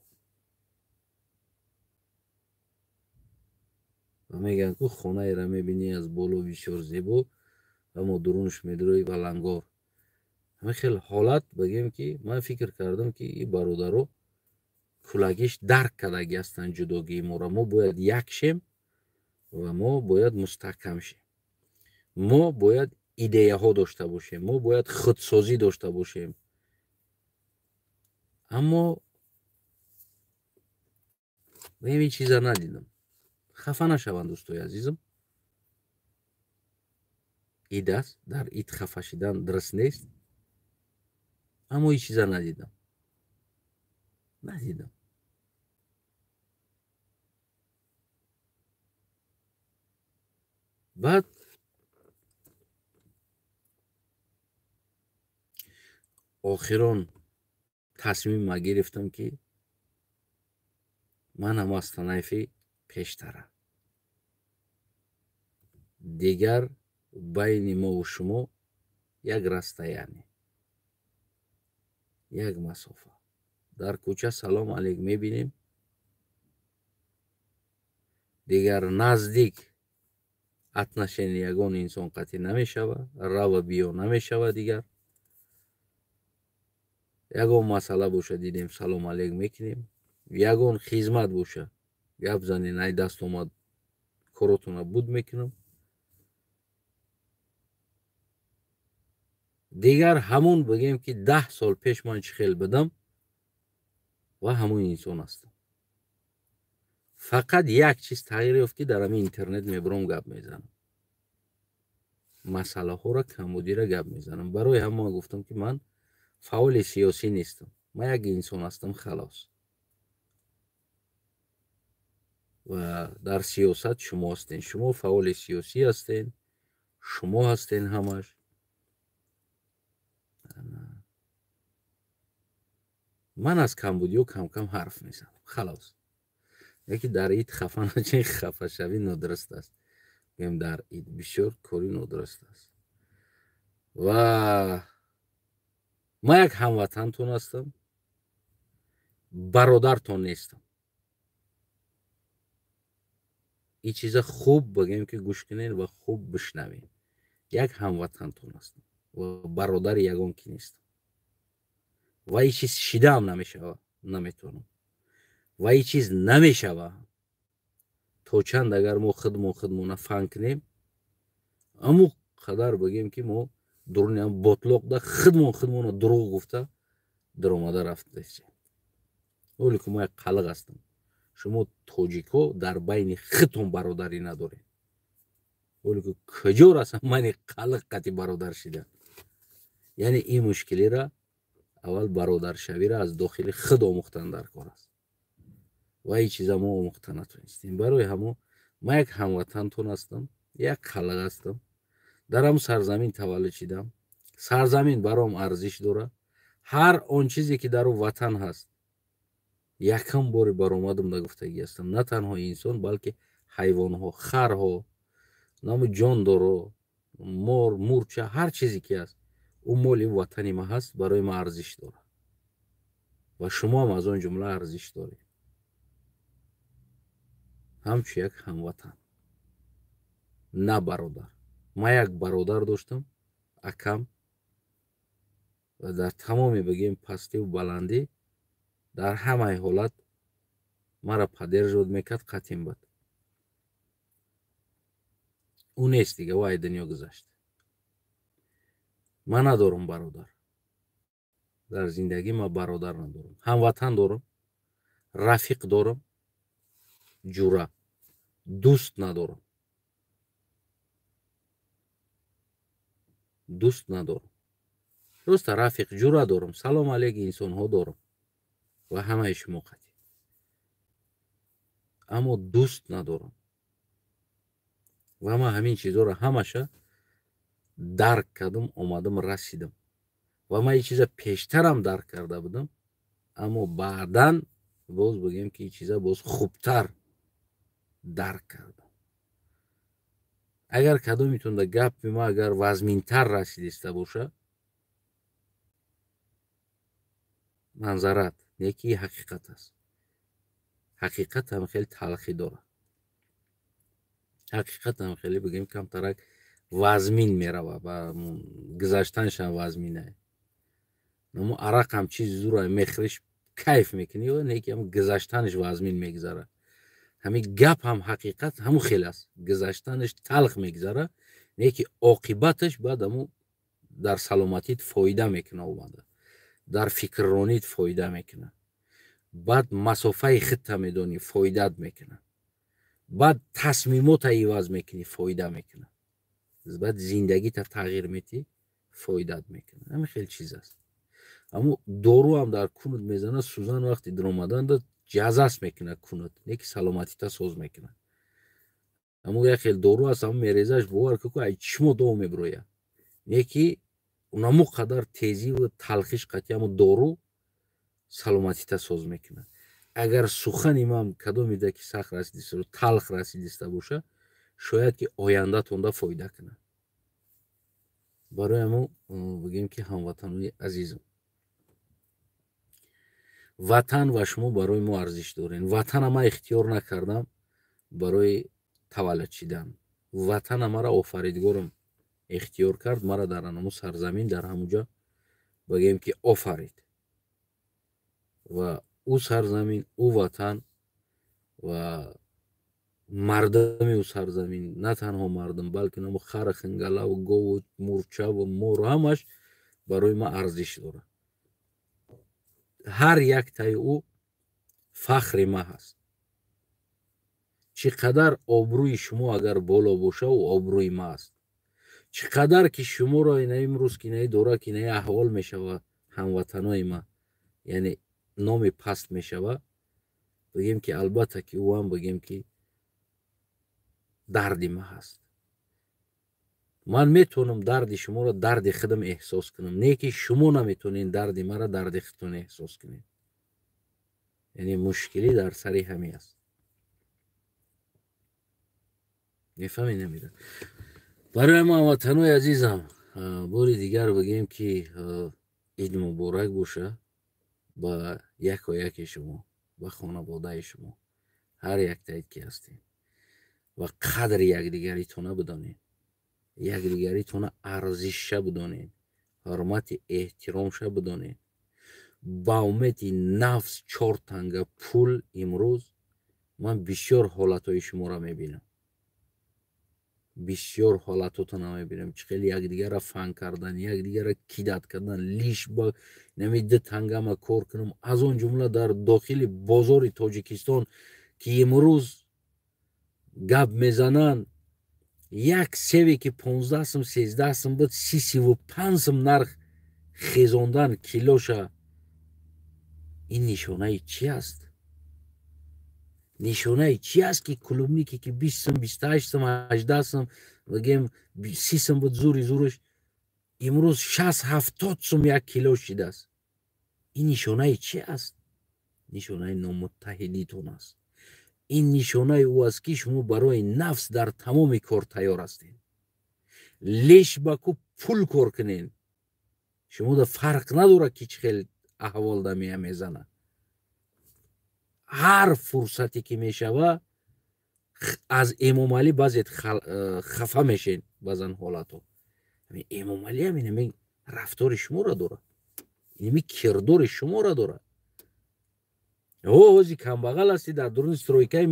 Ва мегӯянд ку хонаеро мебинӣ аз боло бисёр зебо, аммо дурунаш медурӯи балангор. Ҳамин хел ҳолат бигем ки ман фикр кардам ки ин бародаро кулагиш дарк кардагӣ ҳастанд ҷудогии моро. Мо бояд як шем ва мо бояд мустаҳкам шем. Мо бояд идеяҳо дошта бошем, мо бояд худсозӣ дошта бошем. Аммо ин чиза надидам. Хафа нашаванд дӯстои азизам. Ид аст, дар ид хафа шидан дуруст нест. Аммо ин чиза надидам. Надидам. Баъд охирон тасмим ма гирифтам ки ман ҳам аз Танафи пештара. Дигар байни мову шумо як расстояние, як масофа. Дар кӯча салом алейк мебинем, дигар наздик отношение ягон инсон қатъӣ намешава, рава биё намешава. Дигар ягон масъала боша дидем, салом алейк мекунем. Ягон хизмат боша гап занен, ай даст омад коротона буд мекунам. Дигар ҳамон бигем ки 10 сол пеш ман чӣ хел будам ва ҳамон инсон ҳастам. Фақат як чиз тағйир ёфт ки дар ҳамин интернет мебурам гап мезанам, масъалаҳоро камбудиро гап мезанам. Барои ҳама гуфтам ки ман фаъоли сиёсӣ нестам, ман як инсон ҳастам, халос. Ва дар сиёсат шумо ҳастен, шумо фаъоли сиёсӣ ҳастен, шумо ҳастен ҳамаш. Ман аз камбудиё кам-кам ҳарф мезанам, халос. Яке дар ид хафа начен, хафашавӣ нодуруст аст. Гӯем дар ид бисёр кори нодуруст аст. Ва ман як ҳамватантон ҳастам, бародартон нестам. Ин чиза хуб бигӯем ки гӯш кунед ва хуб бишнавед. Як ҳамватантон ҳастам ва бародари ягон ки нестам. Ва ин чиз шидаам намешава, наметавонам. Ва ин чиз намешава то чанд агар мо худмон худмона фан кунем, аму қадар бигӯем ки мо дуруни ҳам ботлоқда худмон худмона дурӯғ гуфта даромада рафтаистем. Ҳоле ки мо як қалиқ ҳастем. Шумо тоҷикҳо дар байни худтон бародарӣ надоред. Ҳоле ки куҷо расам мани қалиқ қати бародар шида. Яъне ин мушкилиро аввал бародаршавиро аз дохили худ омӯхтан дар кор аст. Ва ин чиза мо омӯхта натонистем. Барои ҳамо ман як ҳамватантон ҳастам, як қалиқ ҳастам. Дар ҳам сарзамин таваллуд шидам. Сарзамин баром арзиш дорад. Ҳар он чизе ки дар ӯ ватан ҳаст, якам бори баромадам нагуфтагӣ ҳастам. На танҳо инсон, балки ҳайвонҳо, харҳо, наму ҷондоро, мор, мурча, ҳар чизе ки ҳаст, Ӯ моли ватани ма ҳаст, барои ма арзиш дорад ва шумоам аз он ҷумла арзиш доред, ҳамчун як ҳамватан, на бародар. Ман як бародар доштам, акам, ва дар тамоми бигем пастиву баландӣ, дар ҳамаи ҳолат маро поддерживать мекард, қатъин буд. Ӯ нест дига, ӯ ай дунё гузашт. Ман надорам бародар дар зиндагӣ, ман бародар надорам. Ҳамватан дорам, рафиқ дорам, ҷура, дӯст надорам, дӯст надорам. Просто рафиқ ҷура дорам, салом алейк инсонҳо дорам ва ҳамаи шумо қатъи, аммо дӯст надорам. Ва ман ҳамин чизҳоро ҳамаша дарк кардам, омадам, расидам. Ва ман ин чиза пештарам дарк карда будам, аммо баъдан боз бигем ки ин чиза боз хубтар дарк кардам. Агар кадомитон да гапи ма агар вазминтар расидиста боша, манзарат не ки ҳақиқат аст. Ҳақиқат ҳам хеле талхӣ дорад, ҳақиқат ҳам хеле бигем камтарак вазмин мерава, ба гузаштанашам вазмина. Намо арақ ҳам чизи зура мехӯриш, кайф мекунӣ, ва не ки ҳам гузаштанаш вазмин мегузара. Ҳамин гап ҳам ҳақиқат ҳамун хел аст, гузаштанаш талх мегузара, не ки оқибаташ баъд ҳамун дар саломатит фоида мекуна, омада дар фикрронит фоида мекуна, баъд масофаи худта медонӣ, фоидат мекуна, баъд тасмимота иваз мекунӣ, фоида мекуна, баъд зиндагита тағйир метӣ, фоидат мекуна. Ҳамин хел чиз аст. Аммо дору ҳам дар кунут мезана, сӯзан вақти даромаданда ҷазас мекуна кунут, не ки саломатита соз мекуна. Аммо як хел дору аст, ҳамн мерезаш, бовар ку, ай чишмо дов мебирояд, не ки унамо қадар тезиву талхиш қатъи ҳамо дору саломатита соз мекунад. Агар сухани ман кадомида ки сахт расидиста, талх расидиста боша, шояд ки ояндатонда фоида кунад. Барои ҳамо бигем ки ҳамватанои азизам, ватан ва шумо барои мо арзиш дорен. Ватана ман ихтиёр накардам барои таваллуд шидан, ватана мара офаридгорам ихтиёр кард, мара дар ҳамун сарзамин, дар ҳамунҷа бигем ки офарид. Ва ӯ сарзамин, ӯ ватан ва мардуми ӯ сарзамин, на танҳо мардум, балки намо хар, хингалаву гову мурчаву мору ҳамаш барои ман арзиш дорад. Ҳар яктаи ӯ фахри ма ҳаст. Чӣ қадар обрӯи шумо агар боло боша, ӯ обрӯи ма аст. Чӣ қадар ки шуморо ина имрӯз ки инаи дора, ки инаи аҳвол мешава, ҳамватанои ма, яъне номи паст мешава, бигем ки албатта ки ӯ ҳам бигем ки дарди ма ҳаст. Ман метавонам дарди шуморо дарди худам эҳсос кунам, не ки шумо наметавонед дарди маро дарди худтон эҳсос кунед. Яъне мушкилӣ дар сари ҳамин аст. Мефаҳмед намедонам. Барои мо ҳамватанои азизам, бори дигар бигем ки ид муборак боша ба яко яки шумо, ба хонаводаи шумо, ҳар яктаед ки ҳастем, ва қадри якдигаритона бидонед, якдигаритона арзишша бидонед, ҳурмати эҳтиромша бидонед. Ба умеди нафс чор танга пул имрӯз ман бисёр ҳолатҳои шуморо мебинам, бисёр ҳолатотона мебинам, чӣ хеле якдигарро фан кардан, якдигарро кидат кардан, лиш ба нами ду тангама кор кунам. Аз он ҷумла дар дохили бозори Тоҷикистон ки имрӯз гап мезананд, як севе ки 15 сум, 13 сум буд, 35 сум нарх хезондан килоша. Ин нишонаи чи аст? Нишонаи чи аст ки клубнике ки 20 сум, 28 сум, 18 сум, бигем 30 сум буд зури зураш, имрӯз 60-70 сум як кило шидааст. Ин нишонаи чи аст? Нишонаи номуттаҳидитон аст. Ин нишонаи ӯ аст ки шумо барои нафс дар тамоми кор тайёр ҳастед. Леш ба ку пул кор кунед. Шумо да фарқ надорад, ки чӣ хел аҳвол да мезана. Ҳар фурсате ки мешава, аз Эмомалӣ баъзет хафа мешен. Баъзан ҳолатҳо Эмомалӣ ҳам инами рафтори шуморо дорад, инами кирдори шуморо дорад. О, ҳози камбағал ҳастӣ, дар дуруни стройкаи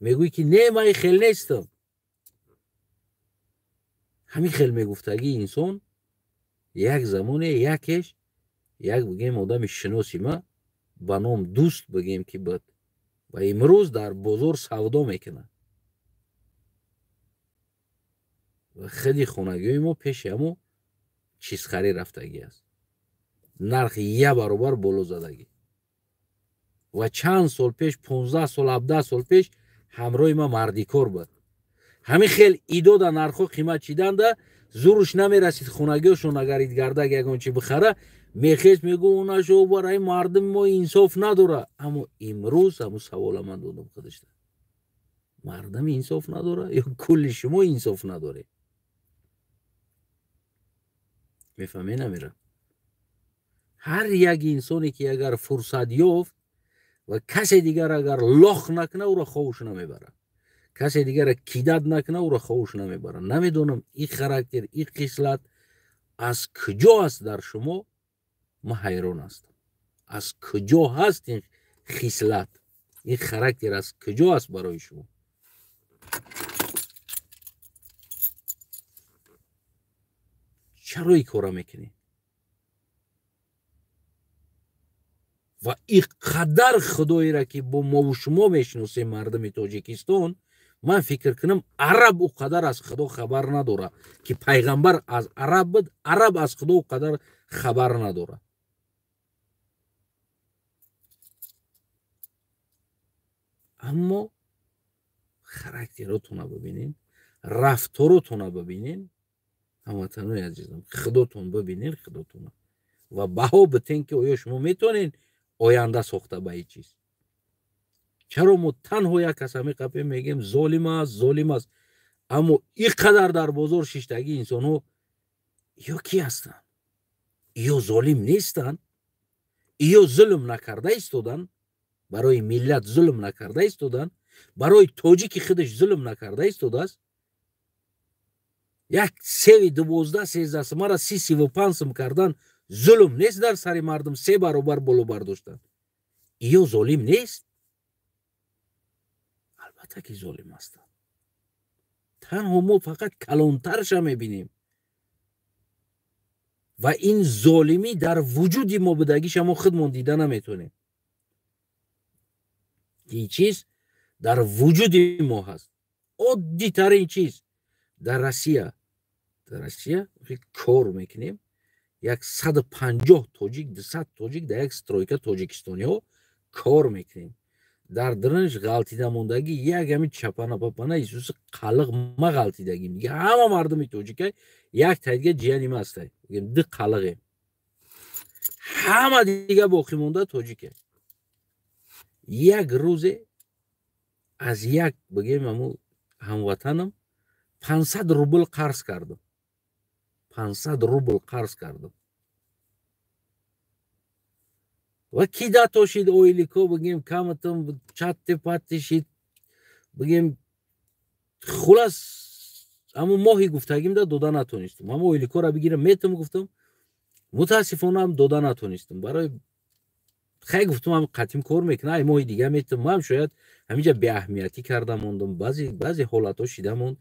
мегӯӣ, ки не, ман хел нестам. Ҳамин хел мегуфтагии инсон як замоне якеш, як бигем, одами шиноси ма ба ном дӯст бигем, ки буд ва имрӯз дар бозор савдо мекунад ва худи хонагиҳои мо пеши ҳамо чизхарӣ рафтагӣ аст. Нархи як баробар боло задагӣ. Ва чанд сол пеш, 15 сол, 17 сол пеш ҳамроҳи ма мардикор буд. Ҳамин хел идода нархҳо қимат чиданда зуруш намерасид. Хонагиҳошон агар идгардак ягон чи бихара, мехест, мегӯ, онашо барои мардуми мо инсоф надора. Аммо имрӯз ҳамун савола ман додам худашда: мардам инсоф надора ё кулли шумо инсоф надоред? Мефаҳме намера? Ҳар як инсоне ки агар фурсат ёфт ва касе дигар агар лох накуна, ӯро ховуш намебарад. Касе дигара кидат накуна, ӯро ховуш намебарад. Намедонам, ин характер, ин хислат аз куҷо аст дар шумо. Ман ҳайрон ҳастам, аз куҷо ҳаст ин хислат, ин характер аз куҷо аст барои шумо? Чаро ин кора мекунед? Ва ин қадар худоеро ки бо мову шумо мешиносем, мардуми Тоҷикистон, ман фикр кунам, араб ӯ қадар аз худо хабар надорад, ки пайғамбар аз араб буд. Араб аз худо ӯ қадар хабар надорад. Аммо характеротона бибинен, рафторотона бибинен, ҳамватанои азизам, худотон бибинен, худотона, ва баҳо битен, ки оё шумо метавонед оянда сохта ба ин чиз. Чаро мо танҳо як кас ҳамин қапе мегем, золим аст, золим аст, аммо ин қадар дар бозор шиштагӣ инсонҳо ё кӣ ҳастанд? Ё золим нестанд, ё зулм накарда истоданд, барои миллат зулм накарда истоданд, барои тоҷики худаш зулм накарда истодааст. Як севи 12, 13 сумара 30, 35 сум кардан зулм нест? Дар сари мардум се баробар боло бардоштанд, ё золим нест? Албатта ки золим ҳастанд. Танҳо мо фақат калонтарша мебинем ва ин золимӣ дар вуҷуди мо будагиша мо худмон дида наметонем. Ин чиз дар вуҷуди мо ҳаст. Оддитарин чиз, дар Россия кор мекунем, 150 тоҷик, 200 тоҷик дар як стройка, тоҷикистониҳо кор мекунем. Дар дарунаш ғалтида мондагӣ як ҳамин чапана папана исуси қалиқ ма ғалтидагим. Дига ҳама мардуми тоҷика як тайдига ҷияни ма ҳастай, ду қалиқем, ҳама дига боқӣ монда тоҷике. Як рӯзе аз як, бигем, ҳаму ҳамватанам 500 рубл қарз кардам, 500 рубл қарз кардам ва ки датошид, ойлико, бигем, каматам чатти патти шид, бигем. Хулас, ҳамун моҳи гуфтагимда дода натонистам. Ҳамун ойликора бигирам, метам гуфтам, мутаассифона ҳам дода натонистам. Барои хай гуфтам, ҳам қатим кор мекунам, ай моҳи дига метам. Ман шояд ҳаминҷа беаҳамиятӣ карда мондам, баъзе баъзе ҳолатҳо шида монд.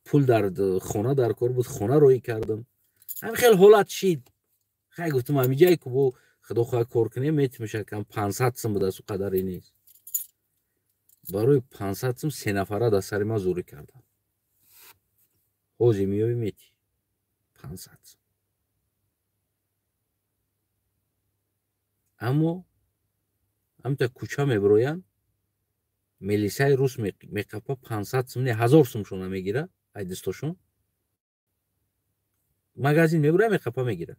Пул дар хона дар кор буд, хона роҳӣ кардам, ҳамин хел ҳолат шид. Хай гуфтам, ҳаминҷае ку бо худо хоҳад кор кунем, метимеша. Кам 500 сум будааст, қадаре нест. Барои 500 сум се нафара дар сари ман зӯрӣ карданд. Ҳозир меёӣ, метӣ 500 сум. Аммо ҳамта кӯча мебироянд, милисаи рус меқапа, 500 сум не, 1000 сумшона мегира. Ай дастошон магазин мебироя, меқапа, мегира,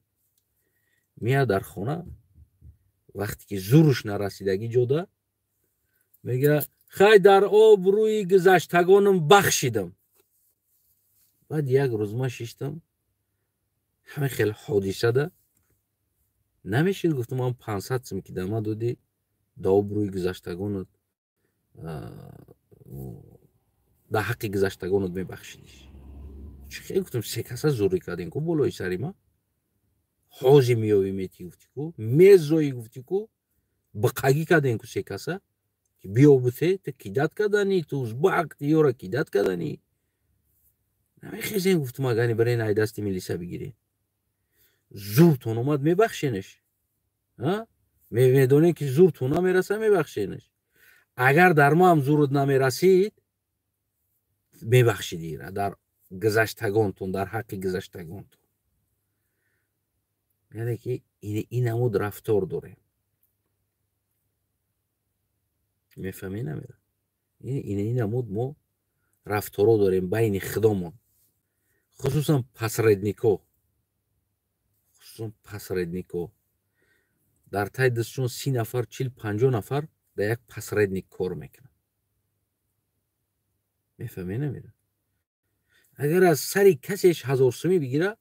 меяд дар хона. Вақте ки зуруш нарасидагӣ ҷода мега, хай, дар обрӯи гузаштагонам бахшидам. Баъд як рӯз ман шиштам, ҳамин хел ҳодисада. Намешид, гуфтам, ман 500 сум ки дама додӣ, да обрӯи гузаштагонат, да ҳаққи гузаштагонат мебахшидиш. Чӣ хел, гуфтам, се каса зурӣ кардем ку болои сари ма. Ҳози меёвӣ метӣ, гуфтӣ ку, мезоӣ, гуфтӣ ку, биқагӣ кардем ку се каса, ки биё буте, ту кидат кардани, ту узбак, ту ёра кидат кардани. Намехезем, гуфтам, агани барен ай дасти милиса бигирем. Зуртон омад, мебахшенеш. Медонем ки зуртон намераса, мебахшенеш. Агар дар ма ҳам зурут намерасид, мебахшидира дар гузаштагонтон, дар ҳаққи гузаштагонтон. Яъне ки ин намуд рафтор дорем. Мефаҳмӣ намера? Ин намуд мо рафторо дорем байни худомон. Хусусан посреднико. Хусусан посреднико. Дар тай дастшон 30 нафар, 40, 50 нафар дар як посредник кор мекунад. Мефаҳмӣ намера? Агар аз сари касеш 1000 сумӣ бигира,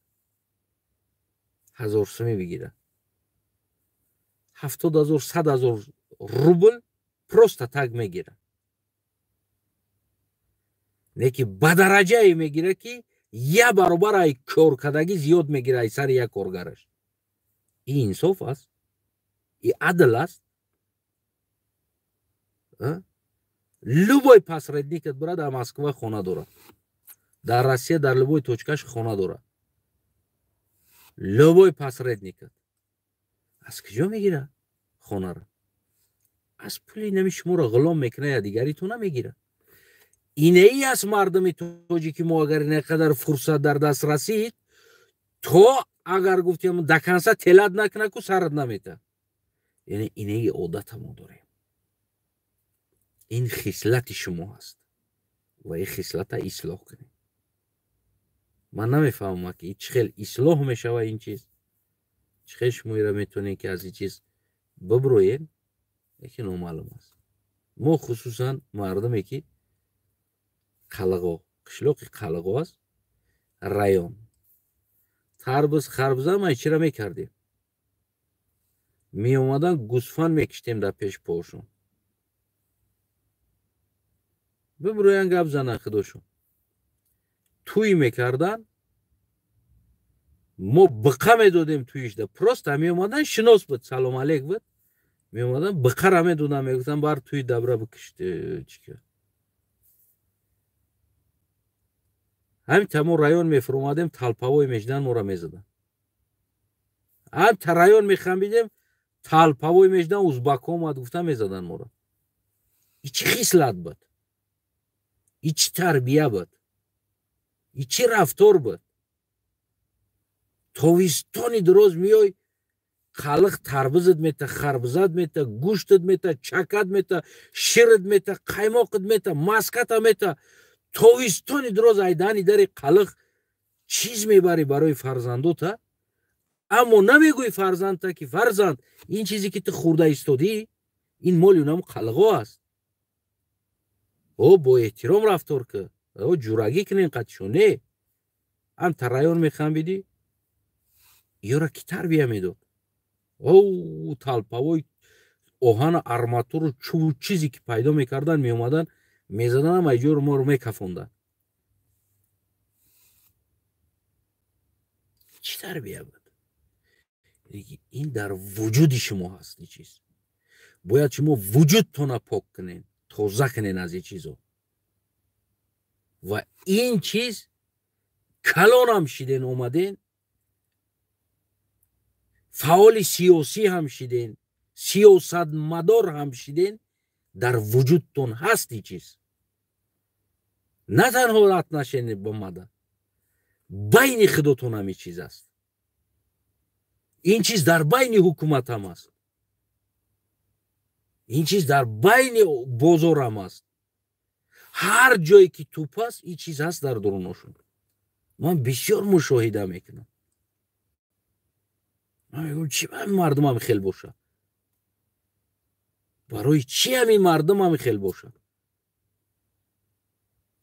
1000 сумӣ бигира, 70,000, 100,000 рубл просто так мегира. Неки ба дараҷае мегира, ки я баробар ай коркардагӣ зиёд мегира ай сари як коргараш. Ин инсоф аст? И адл аст? Любой посредникат бира, дар Москва хона дорад, дар Россия дар любой точкаш хона дорад. Любой посредникат аз куҷо мегира хонаро? Аз пули нами шуморо ғулом мекунад, я дигаритон намегирад. Инеи аст мардуми тоҷики мо, агар ин қадар фурсат дар даст расид, то агар гуфтем до конца телат накуна ку сарат намета. Яъне инеи одата мо дорем. Ин хислати шумо ҳаст ва ин хислата ислоҳ кунед. Ман намефаҳмам, ки чӣ хел ислоҳ мешава ин чиз, чӣ хел шумо ира метавонед, ки аз ин чиз биброед, лекин номаълум аст. Мо хусусан мардуме ки қалағо, қишлоқи қалағо аст, район, тарбуз, харбуза ма чира мекардем? Меомадан, гӯсфанд мекиштем дар пеши пошон. Биброян, гап занан худошон. Тӯй мекардан, мо биқа медодем тӯишда. Просто меомадан, шинос буд, салом алейк буд. Меомадан, биқара медодан, мегуфтан, бар тӯи дабра бикиш чика. Ҳамин тамо район мефуромадем, талпавой мешидан, моро мезадан. Ҳам та район мехамбидем, талпавой мешидан, узбакҳо омад гуфта мезадан моро. И чӣ хислат буд? И чӣ тарбия буд? И чӣ рафтор буд? Тобистони дароз меёй, халқ тарбузат мета, харбузат мета, гӯштат мета, чакат мета, шират мета, қаймоқат мета, маската мета. Тобистони дароз айдани дари қалиқ чиз мебарӣ барои фарзандота, аммо намегӯӣ фарзандта, ки фарзанд, ин чизе ки ту хӯрда истодӣ, ин моли унам қалиғо аст. О, бо эҳтиром рафтор кӣ, о, ҷурагӣ кунен қатишон. Не, ам та район мехамбидӣ, ёра ки тарбия медод? О, талпавои оҳану арматуру чӯбу чизе ки пайдо мекардан, меомадан, мезаданам, ай ҷоро моро мекафонданд. Чӣ тарбия буд? Ин дар вуҷуди шумо ҳаст ин чиз. Бояд шумо вуҷудтона пок кунед, тоза кунед аз ин чизо. Ва ин чиз калонам шиден омаден, фаъоли сиёсӣ ҳам шиден, сиёсатмадор ҳам шиден, дар вуҷудтон ҳаст ин чиз. На танҳо отношение ба мада, байни худотон ҳам ин чиз аст. Ин чиз дар байни ҳукумат ҳам аст. Ин чиз дар байни бозор ҳам аст. Ҳар ҷое ки туп аст, ин чиз ҳаст дар дуруношон. Ман бисёр мушоҳида мекунам. Ман мегӯям, чӣ ба ҳамин мардум ҳам хел бошад? Барои чӣ ҳамин мардум ҳам хел бошад?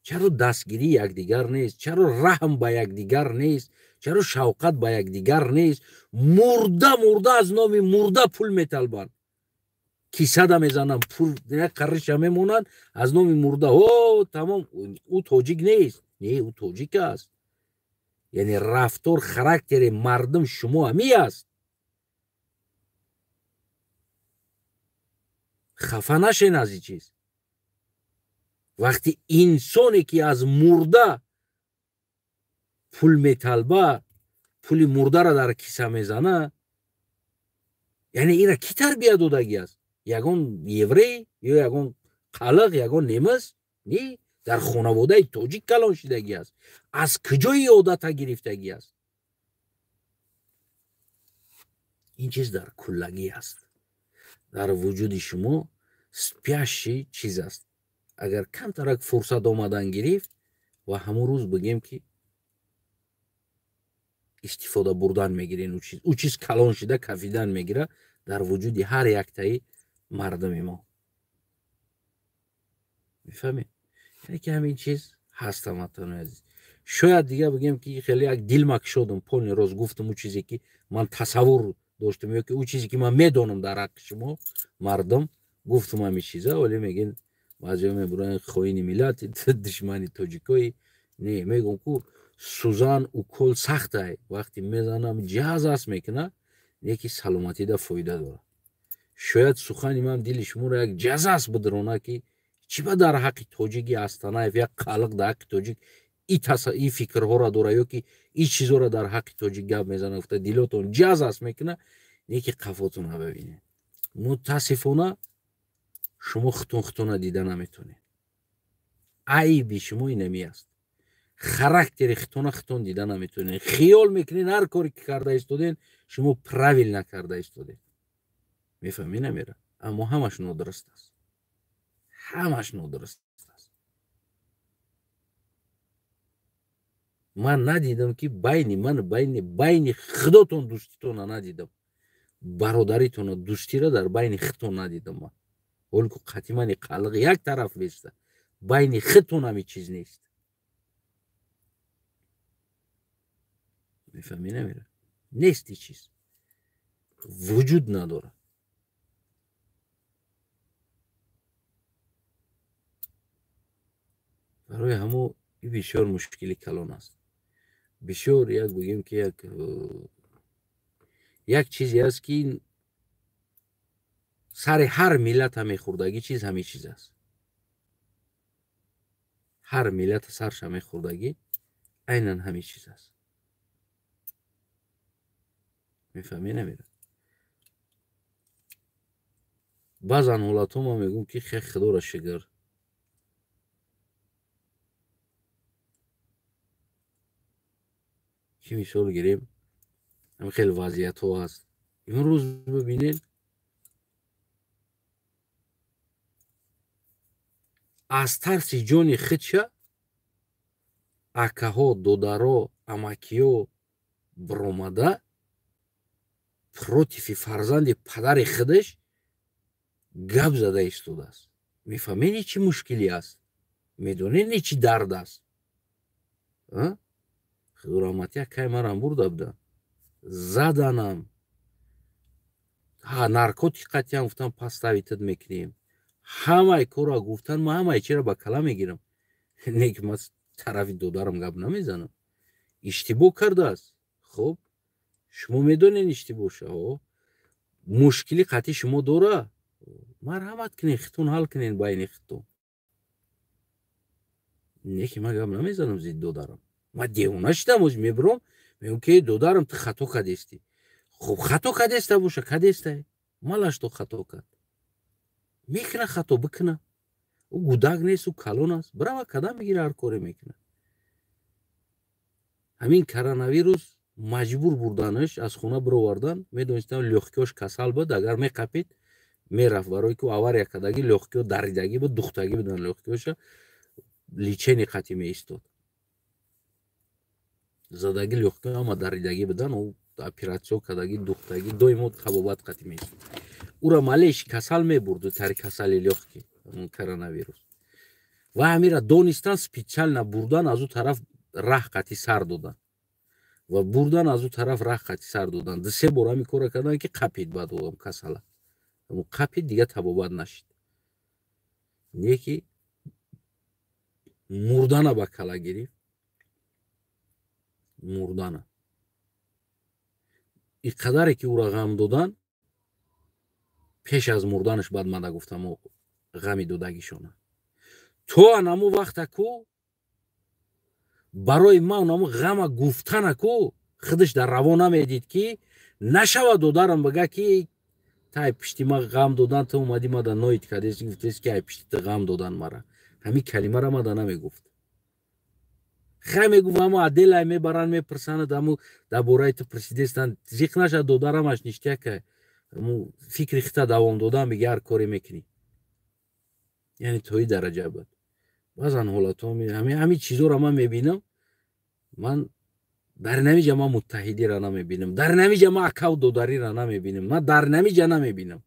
Чаро дастгирии якдигар нест? Чаро раҳм ба якдигар нест? Чаро шавқат ба якдигар нест? Мурда мурда аз номи мурда пул металбанд, кисада мезананд, пул як қариша мемонанд аз номи мурда. О, тамом, ӯ тоҷик нест. Не, ӯ тоҷик аст. Яъне рафтор, характери мардум шумо ҳамин аст. Хафа нашен аз ин чиз. Вақти инсоне ки аз мурда пул металба, пули мурдаро дар киса мезана, яъне ира кӣ тарбия додагӣ аст? Ягон еврей ё ягон қалиқ, ягон немис? Не, дар хонаводаи тоҷик калон шидагӣ аст. Аз куҷои одата гирифтагӣ аст? Ин чиз дар куллагӣ аст, дар вуҷуди шумо спящий чиз аст. Агар камтарак фурсат омадан гирифт ва ҳамон рӯз бигем ки истифода бурдан мегирен, ӯ чиз калон шида кафидан мегира дар вуҷуди ҳар яктаи мардуми мо. Мефаҳмед? Яъне ки ҳамин чиз ҳаст, ҳамватанони азиз. Шояд дига бигем ки хеле як дилма кушодам, полный рост гуфтам ӯ чизе ки ман тасаввур доштам ё ки ӯ чизе ки ман медонам дар ҳаққи шумо мардум, гуфтам ҳамин чиза. Вале мегӯен баъзеҳо мебуранд хоини миллат, душмани тоҷикои. Не, мегӯм ку сӯзан укол сахтай, вақте мезанам ҷаз аст мекуна, леки саломатида фоида дорад. Шояд сухани ман дили шуморо як ҷаз аст бидарона ки чӣ ба дар ҳаққи тоҷики Астанаев як қалиқ дар ҳаққи тоҷик и фикрҳоро дора ё ки и чизҳоро дар ҳаққи тоҷик гап мезана, гуфта дилотон ҷаз аст мекуна, леки қафотонро бибинед. Мутаассифона шумо хутун хутуна дида наметонед. Айби шумо инами аст. Характери хутуна хутун дида наметонед. Хиёл мекунед ҳар коре ки карда истодед, шумо правилно карда истодед. Мефаҳмед намера? Аммо ҳамаш нодуруст аст. Ҳамаш нодуруст аст. Ман надидам ки байни ман байни худотон дӯститона надидам. Бародаритона дӯстира дар байни худтон надидам ман. Ҳоло ку қатимани қалиқ як тараф беста, байни худтон ҳамин чиз нест. Мефаҳмӣ намера? Нест ин чиз, вуҷуд надорад. Барои ҳамо ин бисёр мушкили калон аст. Бисёр як бигем ки як чизе аст ки сари ҳар миллата мехӯрдагӣ чиз ҳамин чиз аст. Ҳар миллата сарша мехӯрдагӣ айнан ҳамин чиз аст. Мефаҳмӣ намера? Баъзан ҳолатҳо ман мегӯм ки хе худоро шукр, ки мисол гирем ҳамин хел вазъиятҳо ҳаст. Имрӯз бибинед аз тарси ҷони худша акаҳо, додаро, амакиё биромада противи фарзанди падари худаш гап зада истодааст. Мефаҳмед чӣ мушкилӣ аст? Медонед чӣ дард аст? Худо раҳматия кай марам бурда буданд, заданам, наркотик қатъиян гуфтан паставитат мекунем, ҳамаи корро гуфтан, ман ҳамаи чиро ба кала мегирам. Не ки ман тарафи додарам гап намезанам. Иштибоҳ кардааст. Хуб, шумо медонед иштибоҳша, мушкили қатъи шумо дора, марҳамат кунед, хитон ҳал кунед байни хитон. Не ки ман гап намезанам зидди додарам. Ман девона шидам, оз мебиром, мегӯям ки додарам ту хато кардестӣ. Хуб, хато кардеста боша, кардестай. Малаш то хато кард. Мекуна хато, бикуна. Ӯ гудак нест, ӯ калон аст. Бирава кадам мегира, ҳар коре мекуна. Ҳамин коронавирус маҷбур бурданаш, аз хона бировардан, медонистам лёгкиёш касал буд, агар меқапид мерафт, барои ки авария кардагӣ, лёгкиё даридагӣ буд, духтагӣ будан лёгкиёша, лечение қатъи меистод. Задагӣ лёгкиё ҳама даридагӣ будан, ӯ оператсиё кардагӣ, духтагӣ, доимо табобат қатъи меистод. Ӯра малеш касал мебурд, тари касали лёгки, коронавирус. Ва ҳамира донистан, специально бурдан аз ӯ тараф раҳ қати сар додан. Ва бурдан аз ӯ тараф раҳ қати сар додан. Ду-се бор ҳамин кора кардан, ки қапид, баъд одам касала. Қапид, дига табобат нашид. Не ки мурдана ба кала гирифт. Мурдана. И қадаре ки ӯра ғам додан, пеш аз мурданаш баъд мада гуфтам ғами додагишона. То анамо вақта ку барои ман анамо ғама гуфтана ку худаш дар раво намедид, ки нашава додарам бага ки тай пишти ма ғам додан, ту омадӣ мада ноид кардеси, гуфтеси ки ай пишти ту ғам додан мара. Ҳамин калимара мада намегуфт. Хай мегуфт, амо аделай мебаранд, мепурсанд, амо дар бораи ту пурсидестанд, зиқ наша додарамаш ништяка, амо фикри хита давом додан, бига ҳар коре мекунӣ. Яъне то и дараҷа буд. Баъзан ҳолатҳо ҳамин чизоро ман мебинам, ман дар намиҷа ман муттаҳидиро намебинам, дар намиҷа ман акаву додариро намебинам, ман дар намиҷа намебинам.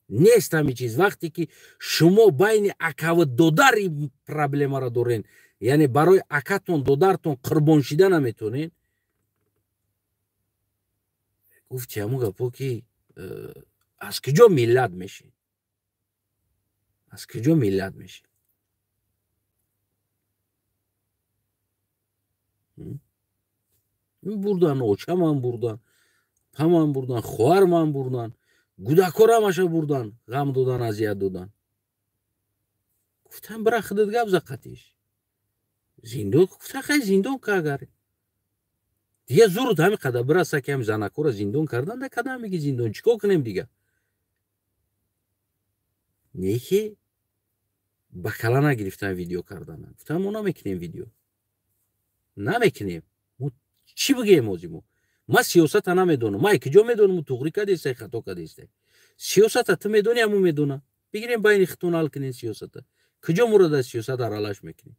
Нест ҳамин чиз. Вақте ки шумо байни акаву додари проблемаро дорен, яъне барои акатон додартон қурбон шида наметонен, гуфти ҳамун гапо ки аз куҷо миллат мешед? Аз куҷо миллат мешед? Бурдан, очаман бурдан, паман бурдан, хоҳарман бурдан, гудакорамаша бурдан, ғам додан, азият додан. Гуфтам, бира худат гап за қатиш. Зиндон, гуфтам, хай зиндон ка агар. Дига зурут ҳамин қадар бираса ки ҳам занакора зиндон кардан, да кадам меги зиндон, чӣ кор кунем дига? Не ки ба кала нагирифтан видео кардан. Гуфтам, мо намекунем видео. Намекунем. Мо чӣ бигӯем ози мо? Ман сиёсата намедонам. Ман куҷо медонам, туғрӣ кардестай, хато кардестай. Сиёсата ту медонӣ, ҳамун медона. Бигирем байни хитон ҳал кунем сиёсата. Куҷо моро дар сиёсат аралаш мекунем?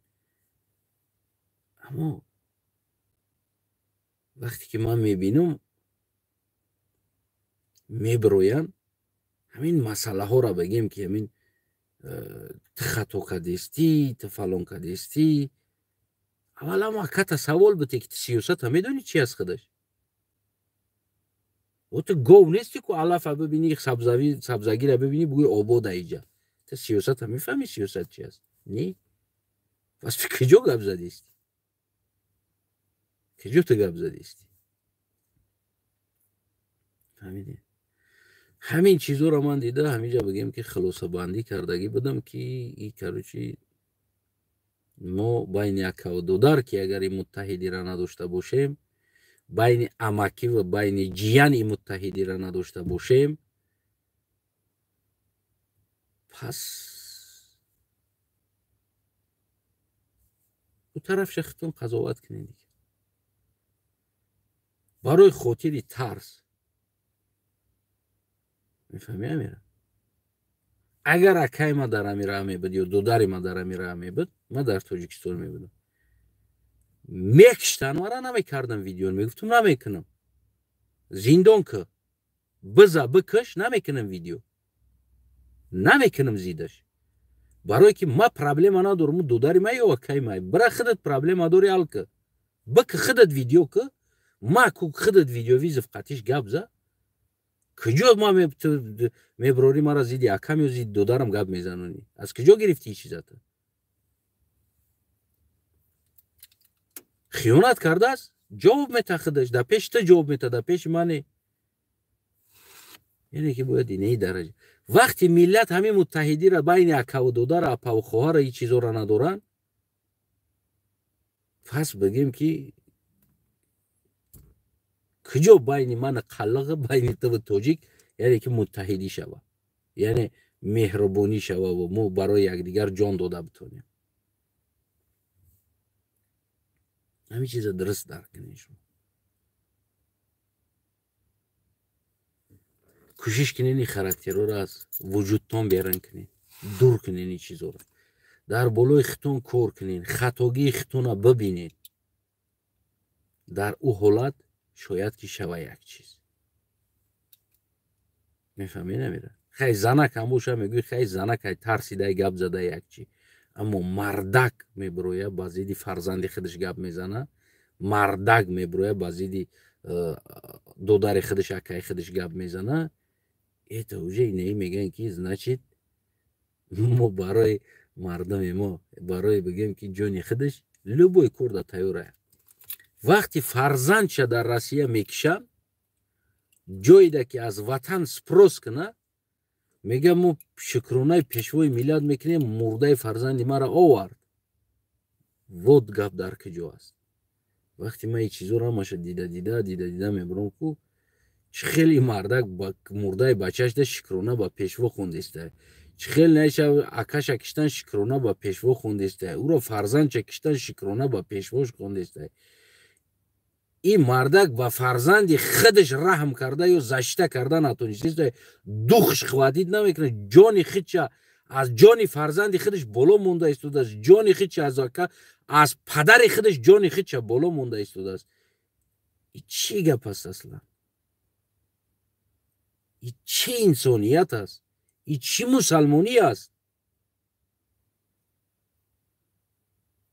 Аммо вақте ки ман мебинам, мебироянд, ҳамин масъалаҳоро бигем ки ҳамин ту хато кардестӣ, ту фалон кардестӣ. Аввал ҳама аката савол бите ки ту сиёсата медонӣ чи аст худаш? О ту гов нести ку алафа бибинӣ, сабзагира бибинӣ, бугӯи обода иҷа. Ту сиёсата мефаҳмӣ сиёсат чи аст? Не? Пас ту куҷо гап задистӣ? Куҷо ту гап задистӣ? Фаҳмидӣ? Ҳамин чизоро ман дида, ҳаминҷа бигем ки хулосабандӣ кардагӣ будам ки и короче мо байни акаву додар ки агар и муттаҳидиро надошта бошем, байни амакӣ ва байни ҷиян и муттаҳидиро надошта бошем, пас ӯ тарафша хитон қазоват кунед дига. Барои хотири тарс. Мефаҳмӣ амира? Агар акай ма дар ами раҳ мебуд ё додари ма дар ами раҳ мебуд, ман дар Тоҷикистон мебудам. Мекиштан мара, намекардам видео, мегуфтам намекунам. Зиндон ки биза бикаш, намекунам видео. Намекунам зидаш. Барое ки ма проблема надорам, додари ма ё акай ма. Бира худат проблема дори ҳал ки. Бик худат видео ки, ма ку худат видеовизов қатиш гап за. Куҷо ма меброрӣ мара зиди акам ё зиди додарам гап мезанонӣ? Аз куҷо гирифтӣ чизата? Хиёнат кардааст, ҷавоб мета худаш, дар пеши ту ҷавоб мета, дар пеши мане. Яъне ки бояд инаи дараҷа. Вақти миллат ҳамин муттаҳидиро байни акаву додара, апаву хоҳара ин чизоро надоранд, пас бигем ки куҷо байни ман қаллиға, байни ту тоҷик, яъне ки муттаҳидӣ шава, яъне меҳрубонӣ шава ва мо барои якдигар ҷон дода битонем. Ҳамин чиза дуруст дарк кунед шумо. Кӯшиш кунед ин характерҳоро аз вуҷудтон берун кунед, дур кунед ин чизоро. Дар болои хитон кор кунед, хатогии хитонро бибинед. Дар ӯ ҳолат шояд ки шава як чиз. Мефаҳмӣ намера? Хай занак ҳам боша, мегӯй хай занак ай тарсидай гап зада як чи. Аммо мардак мебироя ба зидди фарзанди худаш гап мезана, мардак мебироя ба зидди додари худаш, акаи худаш гап мезана. Это уже инаи мегӯянд, ки значит мо барои мардуми мо, барои бигӯем, ки ҷони худаш любой корда тайёра. Вақти фарзандша дар Россия мекишанд, ҷойда ки аз ватан спрос куна, мега мо шукронаи пешвои миллат мекунем, мурдаи фарзанди мара овард. Вот гап дар куҷо аст. Вақти ман ин чизоро ҳамаша дида дида дида дида мебурам, ку чӣ хеле мардак мурдаи бачашда шукрона ба пешво хондеста, чӣ хел наиша акаша киштан шукрона ба пешво хондеста, ӯро фарзандча киштан шукрона ба пешвош хондеста. Ин мардак ба фарзанди худаш раҳм карда ё защита карда натониста, духш хватид намекунад, ҷони худша аз ҷони фарзанди худаш боло монда истодааст, ҷони худша аз падари худаш ҷони худша боло монда истодааст. И чӣ гап аст аслан? И чӣ инсоният аст? И чӣ мусалмонӣ аст?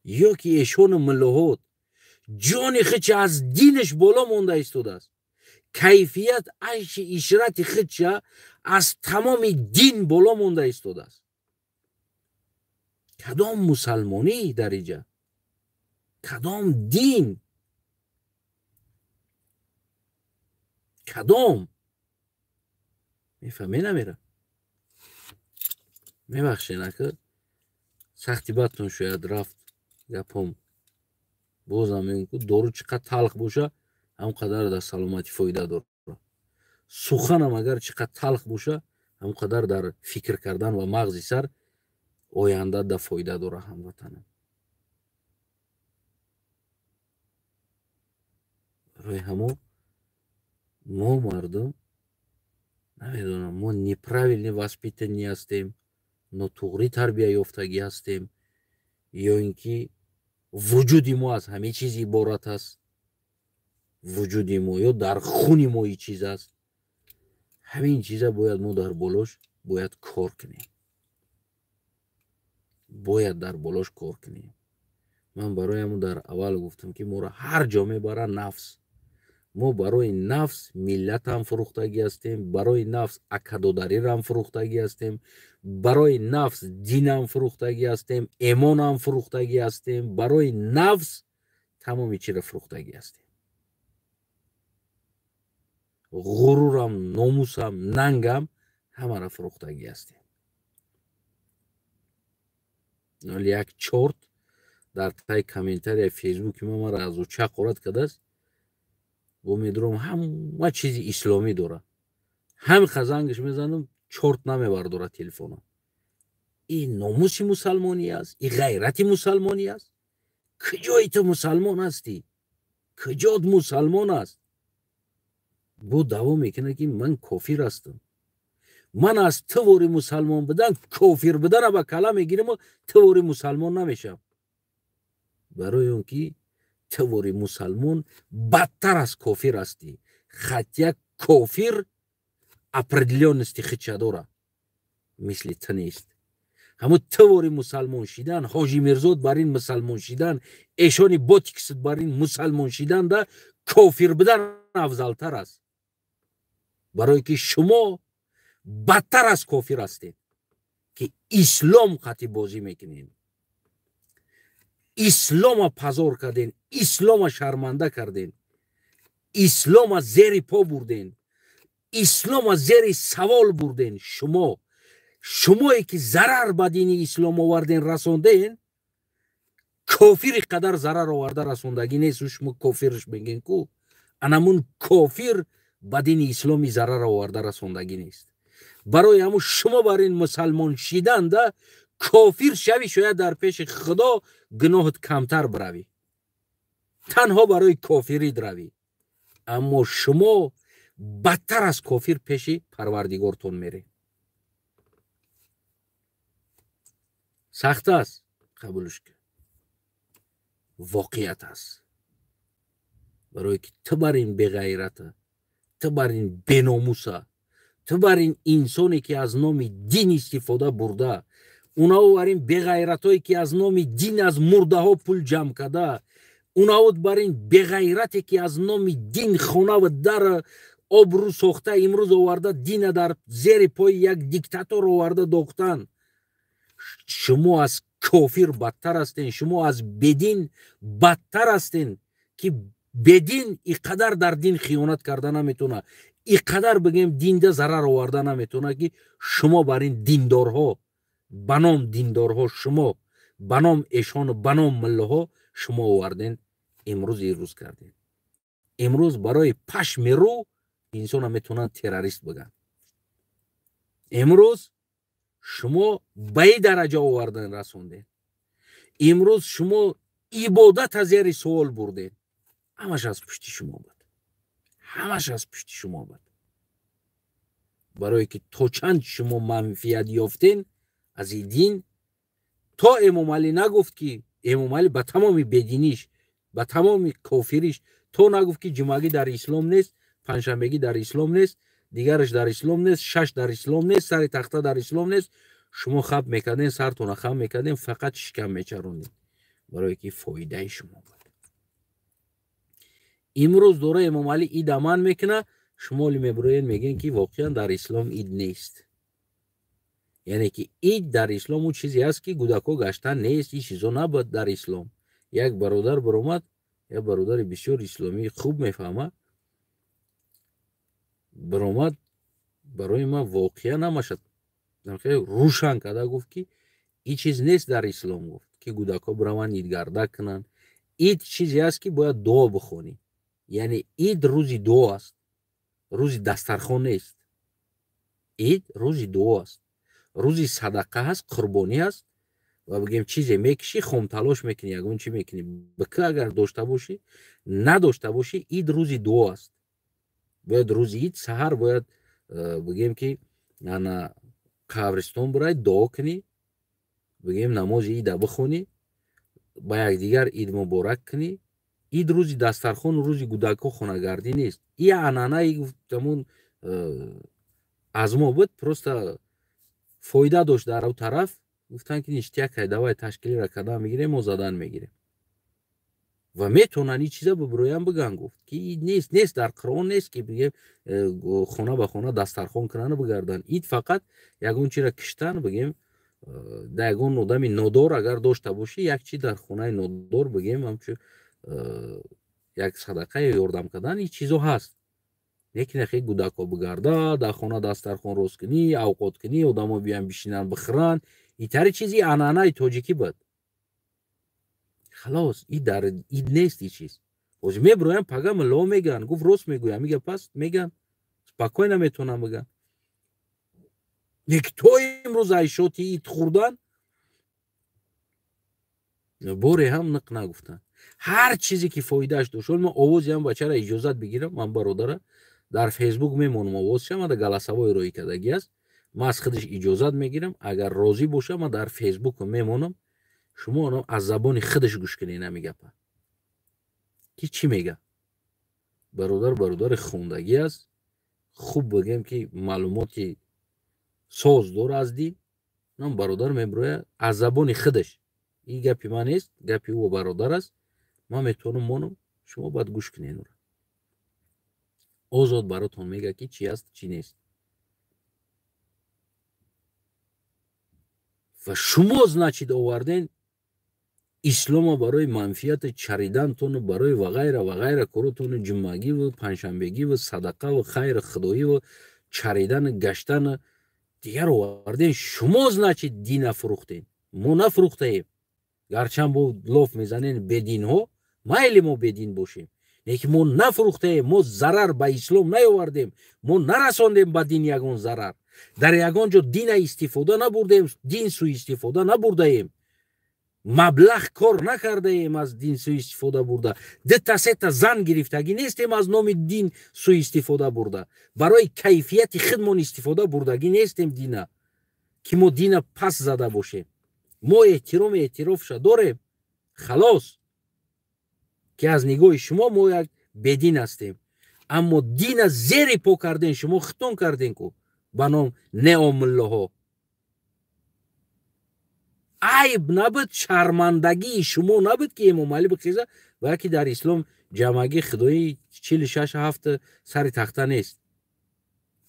Ё ки эшону муллоҳот ҷони худша аз динаш боло монда истодааст, кайфият айши ишрати худша аз тамоми дин боло монда истодааст. Кадом мусалмонӣ дар иҷа? Кадом дин? Кадом? Мефаҳме намера? Мебахшед, ака, сахти бадтон шояд рафт гапом. Бозам мегӯям, ку дору чӣ қадр талх боша, ҳам қадар дар саломатӣ фоида дорад. Суханам агар чӣ қадр талх боша, ҳам қадар дар фикр кардан ва мағзи сар оянда да фоида дорад, ҳамватанам. Барои ҳамо мо мардум намедонам, мо неправильно воспитанӣ ҳастем, нотуғрӣ тарбия ёфтагӣ ҳастем, ё ин ки вуҷуди мо аз ҳамин чиз иборат аст, вуҷуди мо ё дар хуни мо ин чиз аст. Ҳамин чиза бояд мо дар болош бояд кор кунем, бояд дар болош кор кунем. Ман барои ҳамон дар аввал гуфтам, ки моро ҳар ҷо мебарад нафс. Мо барои нафс миллатам фурӯхтагӣ ҳастем, барои нафс акадодарирам фурӯхтагӣ ҳастем, барои нафс динам фурӯхтагӣ ҳастем, эмонам фурӯхтагӣ ҳастем, барои нафс тамоми чиро фурӯхтагӣ ҳастем. Ғурурам, номусам, нангам ҳамаро фурӯхтагӣ ҳастем. Ҳоло як чорт дар таи комментарияи фейсбуки ма маро аз ӯ чақ орат кардааст. Бо медурам ҳама чизи исломӣ дорад, ҳам хазангаш мезанам, чорт намебардорад телефона. Ин номуси мусалмонӣ аст, ин ғайрати мусалмонӣ аст. Куҷои ту мусалмон ҳастӣ? Куҷот мусалмон аст? Бо даъво мекунад, ки ман кофир ҳастам. Ман аз ту вори мусалмон будан кофир будана ба кала мегираму ту вори мусалмон намешавам. Барои он ки ту вори мусалмон бадтар аз кофир ҳастӣ. Хотя кофир определённости худша дорад, мисли ту нест. Ҳамун ту вори мусалмон шидан, ҳоҷи Мирзод бар ин мусалмон шидан, эшони ботиксид бар ин мусалмон шидан да кофир будан афзалтар аст. Барое ки шумо бадтар аз кофир ҳастед, ки ислом қатъи бозӣ мекунед, ислома пазор карден, ислома шарманда карден, ислома зери по бурден, ислома зери савол бурден. Шумое ки зарар ба дини ислом оварден, расонден, кофири қадар зарар оварда расондагӣ нест. Шумо кофирш мегӯен ку, анамун кофир ба дини исломи зарар оварда расондагӣ нест. Барои ҳамун шумо бар ин мусалмон шиданда кофир шавӣ, шояд дар пеши худо гуноҳат камтар биравӣ, танҳо барои кофирид равӣ. Аммо шумо бадтар аз кофир пеши парвардигортон меред. Сахт аст қабулш кун, воқеият аст. Барое ки ту бар ин беғайрата, ту бар ин беномуса, ту бар ин инсоне ки аз номи дин истифода бурда, Унао бар ин беғайратое ки аз номи дин аз мурдаҳо пул ҷамъ карда, унао бар ин беғайрате ки аз номи дин хонаву дар обрӯ сохта, имрӯз оварда дина дар зери пои як диктатор оварда дохтан. Шумо аз кофир бадтар ҳастен, шумо аз бедин бадтар ҳастен, ки бедин и қадар дар дин хиёнат карда наметавона, и қадар бигем динда зарар оварда наметавона, ки шумо бар ин диндорҳо, ба ном диндорҳо, шумо ба ном эшону ба ном миллаҳо шумо оварден, имрӯз ирӯз кардем. Имрӯз барои пашми рӯ инсона метавонанд террорист бигӯянд. Имрӯз шумо ба ин дараҷа овардан расондед. Имрӯз шумо ибодата зери суол бурдед. Ҳамаш аз пушти шумо буд, ҳамаш аз пушти шумо буд. Барое ки то чанд шумо манфиат ёфтен аз ин дин, то Эмомалӣ нагуфт ки Эмомалӣ ба тамоми бединиш, ба тамоми кофириш, то нагуфт ки ҷумъагӣ дар ислом нест, панҷшанбегӣ дар ислом нест, дигараш дар ислом нест, шаш дар ислом нест, сари тахта дар ислом нест, шумо хаб мекарден, сартона хам мекарден, фақат шикам мечарондед, барое ки фоидаи шумо буд. Имрӯз дора Эмомалӣ ид аман мекуна, шумо мебуроед мегӯед ки воқеан дар ислом ид нест. Яъне ки ид дар ислом ӯ чизе аст ки гудако гаштан нест, ин чизо набуд дар ислом. Як бародар баромад, як бародари бисёр исломӣ хуб мефаҳмад, баромад барои ман воқеа намашад, рӯшан карда гуфт ки ин чиз нест дар ислом, гуфт ки гудако бираванд идгарда кунанд. Ид чизе аст ки бояд дуо бихонӣ, яъне ид рӯзи дуо аст, рӯзи дастархон нест. Ид рӯзи дуо аст, рӯзи садақа ҳаст, қурбонӣ аст ва бигем чизе мекишӣ, хомталош мекунӣ, ягон чӣ мекунӣ, бика агар дошта бошӣ, надошта бошӣ, ид рӯзи дуо аст. Бояд рӯзи ид саҳар бояд бигем ки ана қабристон бирай дуо кунӣ, бигем намози ида бихонӣ, ба якдигар ид муборак кунӣ. Ид рӯзи дастархон, рӯзи гудако хонагардӣ нест. И ананаи гуфтамон аз мо буд, просто фоида дошт дар ӯ тараф. Гуфтанд ки ништяк, давай ташкилира кардан мегирем, мо задан мегирем. Ва метавонанд ин чиза бибироянд бигӯянд, гуфт ки ид нест, нест дар Қуръон нест ки бигем хона ба хона дастархон кунанд бигарданд. Ид фақат ягон чиро киштан, бигем да ягон одами нодор агар дошта бошӣ, як чи дар хонаи нодор бигем ҳамчун як садақа ё ёрдам кардан, ин чизо ҳаст. Лекин ахе гудако бигарда, дар хона дастархон рост кунӣ, авқот кунӣ, одамо биёянд бишинанд бихӯранд, итари чизи ананаи тоҷикӣ буд. Халос, и дар ид нест и чиз. Ҳозир мебироянд пага милло мегӯянд, гуфт рост мегӯям, мега пас мегӯянд, спокойно метавонам бигӯям. Лекин то имрӯз айшоти ид хӯрдан боре ҳам ниқ нагуфтанд. Ҳар чизе ки фоидааш дошт, ман овози ҳам бачара иҷозат бигирам, ман бародара дар Фейсбук мемонам овозша, ман дар голосовой рӯй кардагӣ аст, ман аз худаш иҷозат мегирам, агар розӣ боша ман дар Фейсбук мемонам, шумо аз забони худаш гӯш кунед ҳамин гапа ки чӣ мега. Бародар бародари хондагӣ аст, хуб бигем ки маълумоти соз дора аз дин, нам бародар мебирояд аз забони худаш. Ин гапи ман нест, гапи ӯ бародар аст, ман метавонам монам, шумо бояд гӯш кунед ӯро. Озод баротон мега ки чӣ аст, чӣ нест. Ва шумо значит оварден ислома барои манфиати чаридантону барои ва ғайра ва ғайра коротону ҷумъагиву панҷшанбегиву садақаву хайру худоиву чаридану гаштану дигар оварден. Шумо значит дина фурӯхтен, мо нафурӯхтаем. Гарчанд бо лоф мезанен бединҳо, майли мо бедин бошем, лекин мо нафурӯхтаем, мо зарар ба ислом наёвардем, мо нарасондем ба дин ягон зарар, дар ягон ҷо дина истифода набурдем, дин суистифода набурдаем, маблағ кор накардаем аз дин суистифода бурда, дута сета зан гирифтагӣ нестем аз номи дин суистифода бурда, барои кайфияти худмон истифода бурдагӣ нестем дина, ки мо дина пас зада бошем. Мо эҳтироми эътирофша дорем, халос, ки аз нигоҳи шумо мо як бедин ҳастем, аммо дина зери по карден, шумо хитон карден ку ба ном неомуллоҳо. Айб набуд, шармандагии шумо набуд, ки Эмомалӣ бихеза ва яке дар ислом ҷамъагӣ худои 46 7 сари тахта нест.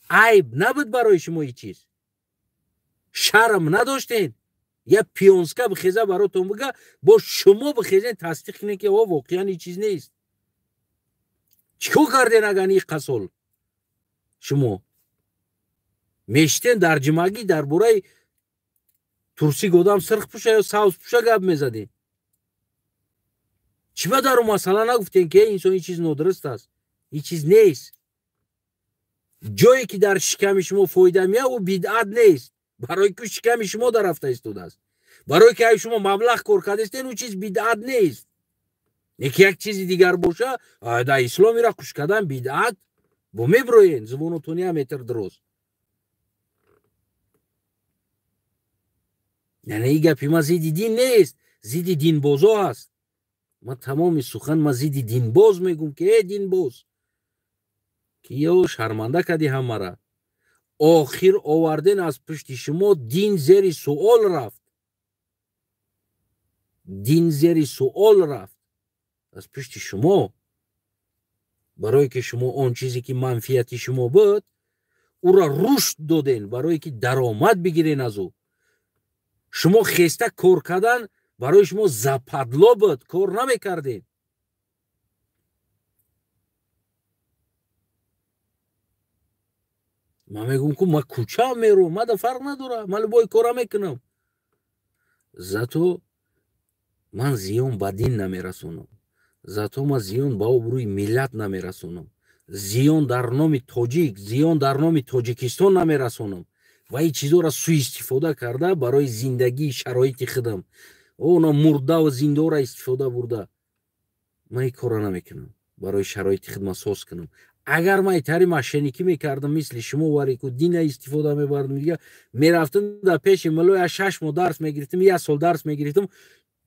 Айб набуд барои шумо ин чиз? Шарм надоштен? Я пионска бихеза баротон бига, бо шумо бихезен тасдиқ кунед, ки о воқеан ин чиз нест. Чӣ кор карден агар ин қасол шумо мештен дар ҷимагӣ дар бораи турсик одам сирх пӯша ё савз пӯша гап мезадем? Чӣ ба дару масъала нагуфтем, ки инсон ин чиз нодуруст аст, ин чиз нест? Ҷое ки дар шиками шумо фоида мея, ӯ бидъат нест, барои ки шиками шумо дар рафта истодааст, барое ки ай шумо маблағ кор кардастен, ӯ чиз бидъат нест. Неки як чизи дигар боша, дар ислом ира хуш кардан бидъат, бо меброен зубонотон як метр дроз. Яъне ин гапи ма зидди дин нест, зидди динбозо аст. Ма тамоми сухан ма зидди динбоз мегӯм, ки э динбоз, ки ё шарманда кардӣ ҳамара. Охир оварден, аз пушти шумо дин зери суол рафт, дин зери суол рафт аз пушти шумо, барое ки шумо он чизе ки манфиати шумо буд, ӯро рушд доден, барое ки даромад бигирен аз ӯ. Шумо хеста кор кардан барои шумо западло буд, кор намекардед. Ман мегӯм, ку ма кӯчаам мером, мада фарқ надора, ман любой кора мекунам, зато ман зиён ба дин намерасонам, зато ман зиён ба обрӯи миллат намерасонам, зиён дар номи тоҷик, зиён дар номи Тоҷикистон намерасонам. Ва ин чизоро суистифода карда барои зиндагии шароити худам, она мурдаву зиндора истифода бурда, ман ин корро намекунам. Барои шароити худ ман соз кунам. Агар ман итари мошенникӣ мекардам, мисли шумо варику дина истифода мебардам, дига мерафтам дар пеши милло, 6 моҳ дарс мегирифтам, як сол дарс мегирифтам,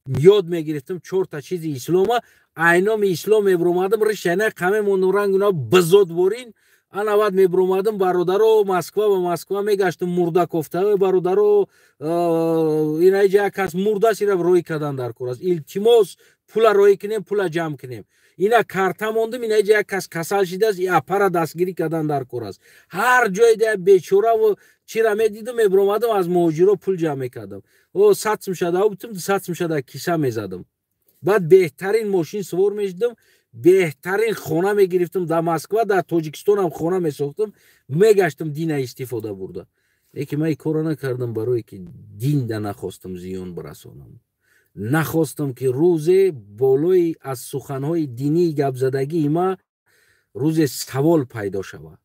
ёд мегирифтам чорта чизи ислома, айноми ислом мебуромадам, ришана қаме монурангуна бизод борин ана баъд мебуромадам, бародаро, Москва ба Москва мегаштам, мурда кофта, бародаро, инаиҷа як кас мурдааст, ира рӯй кардан дар кор аст, илтимос, пула роӣ кунем, пула ҷамъ кунем, ина карта мондум, инаиҷа як кас касал шидааст, апара дастгирӣ кардан дар кор аст. Ҳар ҷое да бечораву чира медидам, мебуромадам, аз муҳоҷиро пул ҷамъ мекардам. О 100 сум шада бутум, 200 сум шада киса мезадам. Баъд беҳтарин мошин сувор мешудам, беҳтарин хона мегирифтам дар Москва, дар Тоҷикистонам хона месохтам, мегаштам дина истифода бурда. Лекин ман ин корро накардам, барое ки динда нахостам зиён бирасонам, нахостам, ки рӯзе болои аз суханҳои динии гапзадагии ма рӯзе савол пайдо шавад,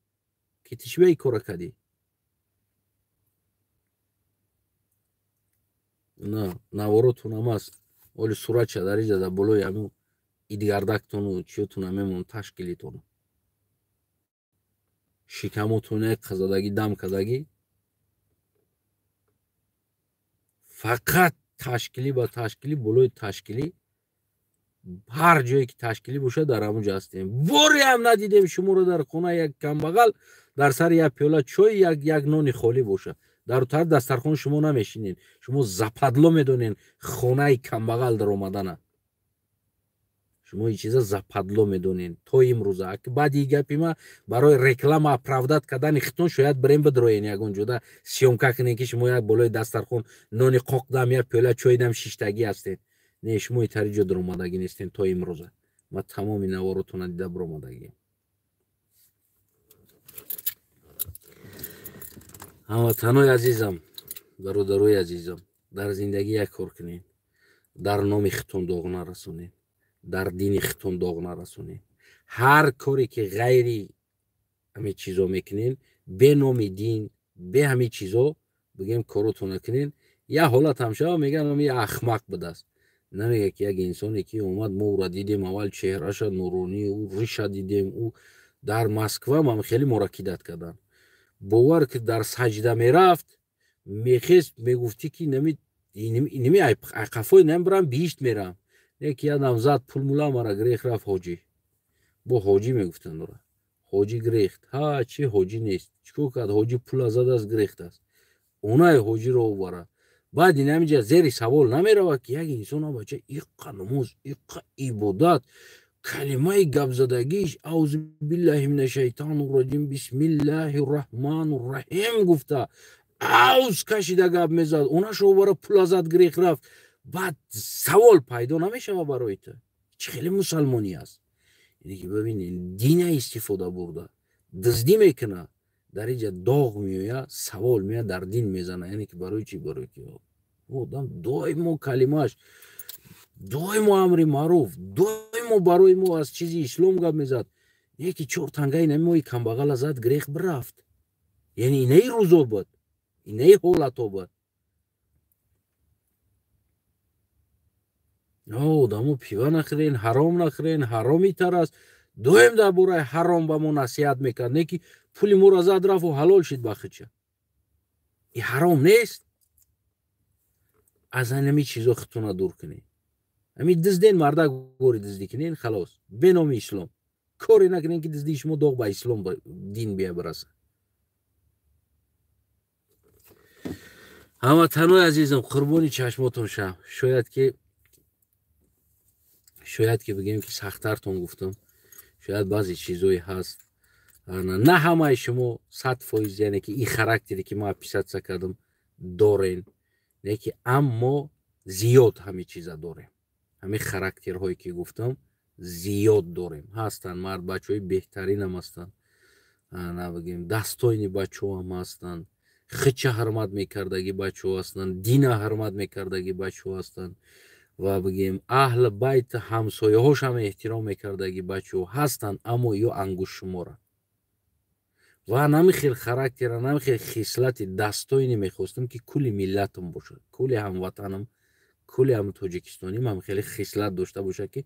ки ту чӣ ин корро кардӣ. На наворотунам аст, оли суратша дар иҷа дар болои ҳамун идгардактону чиётуна мемон, ташкилитону шикамотуна қазадагӣ, дам кардагӣ, фақат ташкилӣ ба ташкилӣ, болои ташкилӣ, ҳар ҷое ки ташкилӣ бошад, дар ҳамон ҷо ҳастем. Бореам надидем шуморо дар хона як камбағал дар сари як пиёла чой, як нони холӣ бошад дар тараф дастархон. Шумо намешинед, шумо западло медонед хонаи камбағал даромадана, шумо ин чиза западло медонед то имрӯза. Баъди гапи ма барои реклама оправдать кардани хитон шояд бирем бидроен, ягон ҷода съёмка кунем, ки шумо як болои дастархон нони қоқдам, як пиёла чойдам шиштагӣ ҳастед. Не, шумо итари ҷо даромадагӣ нестем то имрӯза. Ма тамоми наворотона дида биромадагиам. Ҳамватанои азизам, бародарои азизам, дар зиндагӣ як кор кунед: дар номи хитон доғ нарасонед, дар дини хитон доғ нарасонед. Ҳар коре ки ғайри ҳамин чизо мекунед, бе номи дин, бе ҳамин чизо бигем, коротон накунед. Як ҳолат ҳам шава, мегӯян ахмақ будааст. Намега, ки як инсоне ки омад, мо ӯра дидем, аввал чеҳраша нуронӣ, ӯ риша дидем, ӯ дар Москва мам хеле моро кидать карданд. Бовар ки дар саҷда мерафт, мехест, мегуфтӣ, ки ними қафои намебарам, биҳишт мерам. Неки ядам зад, пулмула мара грех, рафт ҳоҷӣ, бо ҳоҷӣ мегуфтанд ора, ҳоҷӣ грехт. Ҳа, чи ҳоҷӣ нест, чӣ кор кард ҳоҷӣ? Пула задааст, грехтааст. Онаи ҳоҷиро овара Баъд ин ҳаминҷа зери савол намеравад, ки як инсон бача иққа намоз, иққа ибодат, калимаи гапзадагиш аузу биллаҳи мина шайтони раҷим, бисмиллаҳи раҳмони раҳим гуфта ауз кашида гап мезад, онашо бара пула зад, грех рафт. Баъд савол пайдо намешава барои ту, чӣ хеле мусалмонӣ аст? Яъне ки бибинед, дина истифода бурда дуздӣ мекуна, дар инҷа доғ меояд, савол меояд, дар дин мезана. Яъне ки барои чӣ? Барои ки одам доимо калимааш, доимо амри маъруф, доимо барои мо аз чизи ислом гап мезад, яки чор тангаи намои камбағала зад, грех бирафт. Яъне инаи рӯзо буд, инаи ҳолато буд. Одамо пива нахӯрен, ҳаром нахӯрен, ҳаромитар аст. Доим дар бораи ҳаром ба мо насиҳат мекард, не ки пули моро зад рафту ҳалол шид ба хича. И ҳаром нест. Аз ҳами чизо худтона дур кунед. Ҳами дузден, мардак гори дуздӣ кунен, халос, беноми ислом коре накунен, ки дуздии шумо доғ ба ислом, дин бия бираса. Ҳамватанои азизам, қурбони чашмотон шав. Шояд ки бигем ки сахттартон гуфтам, шояд баъзе чизое ҳаст, на ҳамаи шумо 100%, яъне ки ин характере ки ман описаться кардам дорен, не ки аммо зиёд ҳами чиза дорем, ҳами характерҳое ки гуфтам зиёд дорем. Ҳастанд мардбачаҳои беҳтаринам ҳастанд, на бигем дастойни бачаҳоам ҳастанд, хича ҳурмат мекардаги бачаҳо ҳастанд, дина ҳурмат мекардаги бачаҳо ҳастанд ва бигем аҳли байт ҳамсояҳошам эҳтиром мекардаги бачаҳо ҳастанд, аммо ё ангуштшуморанд. Ва нами хел характера, нами хел хислати дастойне мехостам, ки кулли миллатам бошад, кулли ҳамватанам, кулли ҳам тоҷикистоним ҳам хеле хислат дошта бошад, ки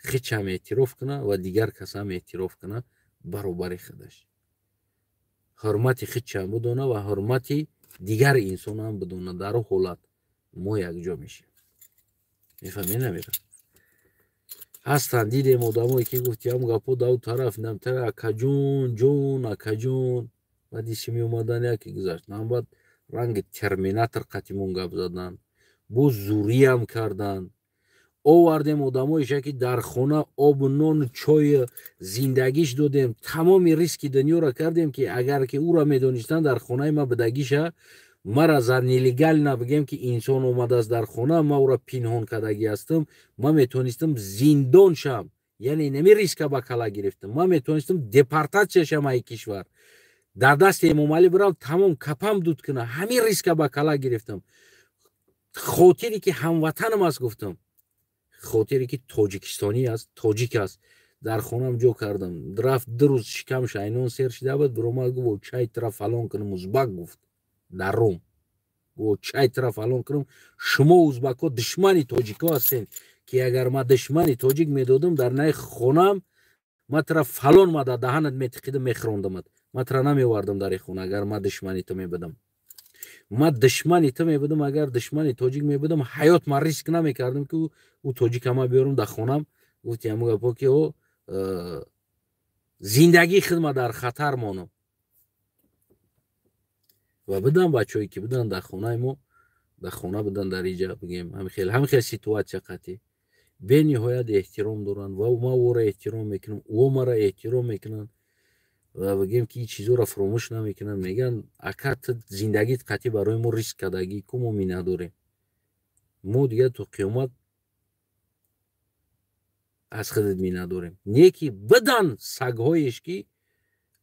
хичам эътироф кунад ва дигар касам эътироф кунад баробари худаш, ҳурмати хичам бидона ва ҳурмати дигар инсонам бидона. Дар ҳолат мо якҷо мешем. Мефаҳмед намера? Ҳастанд, дидем одамое ки гуфти ҳам гапо дау тараф намтара, акаҷон, ҷон, акаҷон. Баъд иси меомадан, яке гузашт, баъд ранги терминатор қатимон гап задан, бо зуриям кардан. Овардем одамоеша, ки дар хона обу нону чою зиндагиш додем, тамоми риски дунёро кардем, ки агар ки ӯро медонистанд дар хонаи ма бидагиша, мара за нелегально бигем ки инсон омадааст дар хона, ма ӯро пинҳон кардагӣ ҳастам, ман метавонистам зиндон шам, яъне нами риска ба кала гирифтам, ман метавонистам депортатсия шам ай кишвар, дар дасти Эмомалӣ бирам, тамом капам дуд кунам, ҳамин риска ба кала гирифтам. Хотире ки ҳамватанам аст гуфтам, хотире ки тоҷикистонӣ аст, тоҷик аст, дар хонам ҷо кардам. Рафт ду рӯз шикам шайнон сер шида буд, биромад, гуфт: чай тра фалон кунам, узбак гуфт дар Рум, гуфт: чай тра фалон кунам, шумо узбакҳо душмани тоҷикҳо ҳастед, ки агар ман душмани тоҷик медодам дар наи хонам, ман тра фалон ма дар даҳанат метиқидам, мехӯрондамат, ман тра намеовардам дар хона, агар ман душмани ту мебудам. Ман душмани ту мебудам, агар душмани тоҷик мебудам, ҳаёт ман риск намекардам, ки ӯ тоҷика ма биёрам дар хонам. Гуфти ҳамун гапо, ки ӯ зиндагии худма дар хатар монам. Ва будан бачаҳое ки будан дар хонаи мо, дар хона будан, дар иҷа бигем ҳамин хел ситуатсия қатъӣ бениҳоят эҳтиром доранд ва ман ӯро эҳтиром мекунам, ӯ маро эҳтиром мекунанд ва бигем ки ин чизоро фуромӯш намекунанд. Мегӯянд: ака, ту зиндагит қатъӣ барои мо риск кардагӣ, ку мо миннатдорем, мо дигар то қиёмат аз худат миннатдорем. Не ки бидан сагҳоеш, ки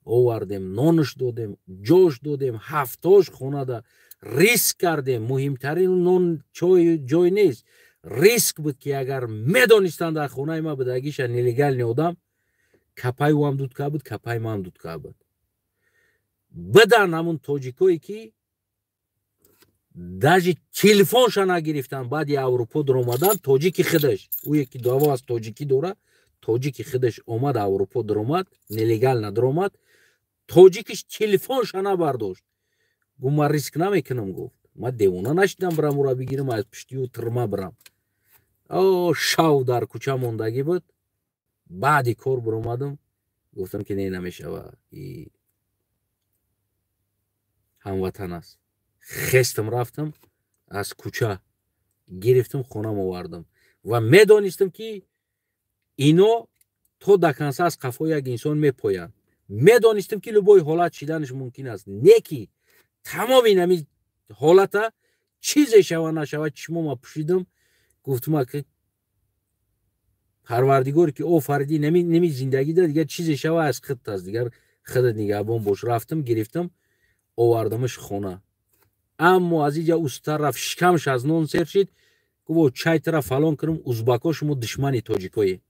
овардем, нонаш додем, ҷош додем, ҳафтош хонада риск кардем. Муҳимтарин нон, чой, ҷой нест, риск буд, ки агар медонистанд дар хонаи ма будагиша нелегальный одам, капаи ӯам дуд кард буд, капаи маам дуд кард буд. Бидан ҳамун тоҷикое, ки даже телефонша нагирифтанд баъди Аврупо дуромадан, тоҷики худаш, ӯе ки даъво аз тоҷикӣ дора, тоҷики худаш омад Аврупо дуромад, нелегально дуромад, тоҷикиш телефонша набардошт, гуфт: ман риск намекунам, гуфт, ман девона нашидам бирам ӯро бигирам аз пуштию тирма бирам. О шав дар кӯча мондагӣ буд. Баъди кор биромадам, гуфтам ки не, намешава, ҳамватан аст. Хестам, рафтам, Аз кӯча гирифтам, хонам овардам ва медонистам, ки ино то до конца аз қафо як инсон мепоянд. Медонистам, ки любой ҳолат шиданаш мумкин аст. Не ки тамоми инами ҳолата чизе шава нашава, чишмома пӯшидам, гуфтам, ки Парвардигоре, ки офариди неми зиндагида, дигар чизе шава, аз худт аст, дигар худат нигаҳбон бош. Рафтам, гирифтам, овардамаш хона. Аммо аз иҷа устар рафт, шикамш аз нон сер шид, гуфт: «Чай тара фалон кунам, узбако шумо душмани тоҷикое».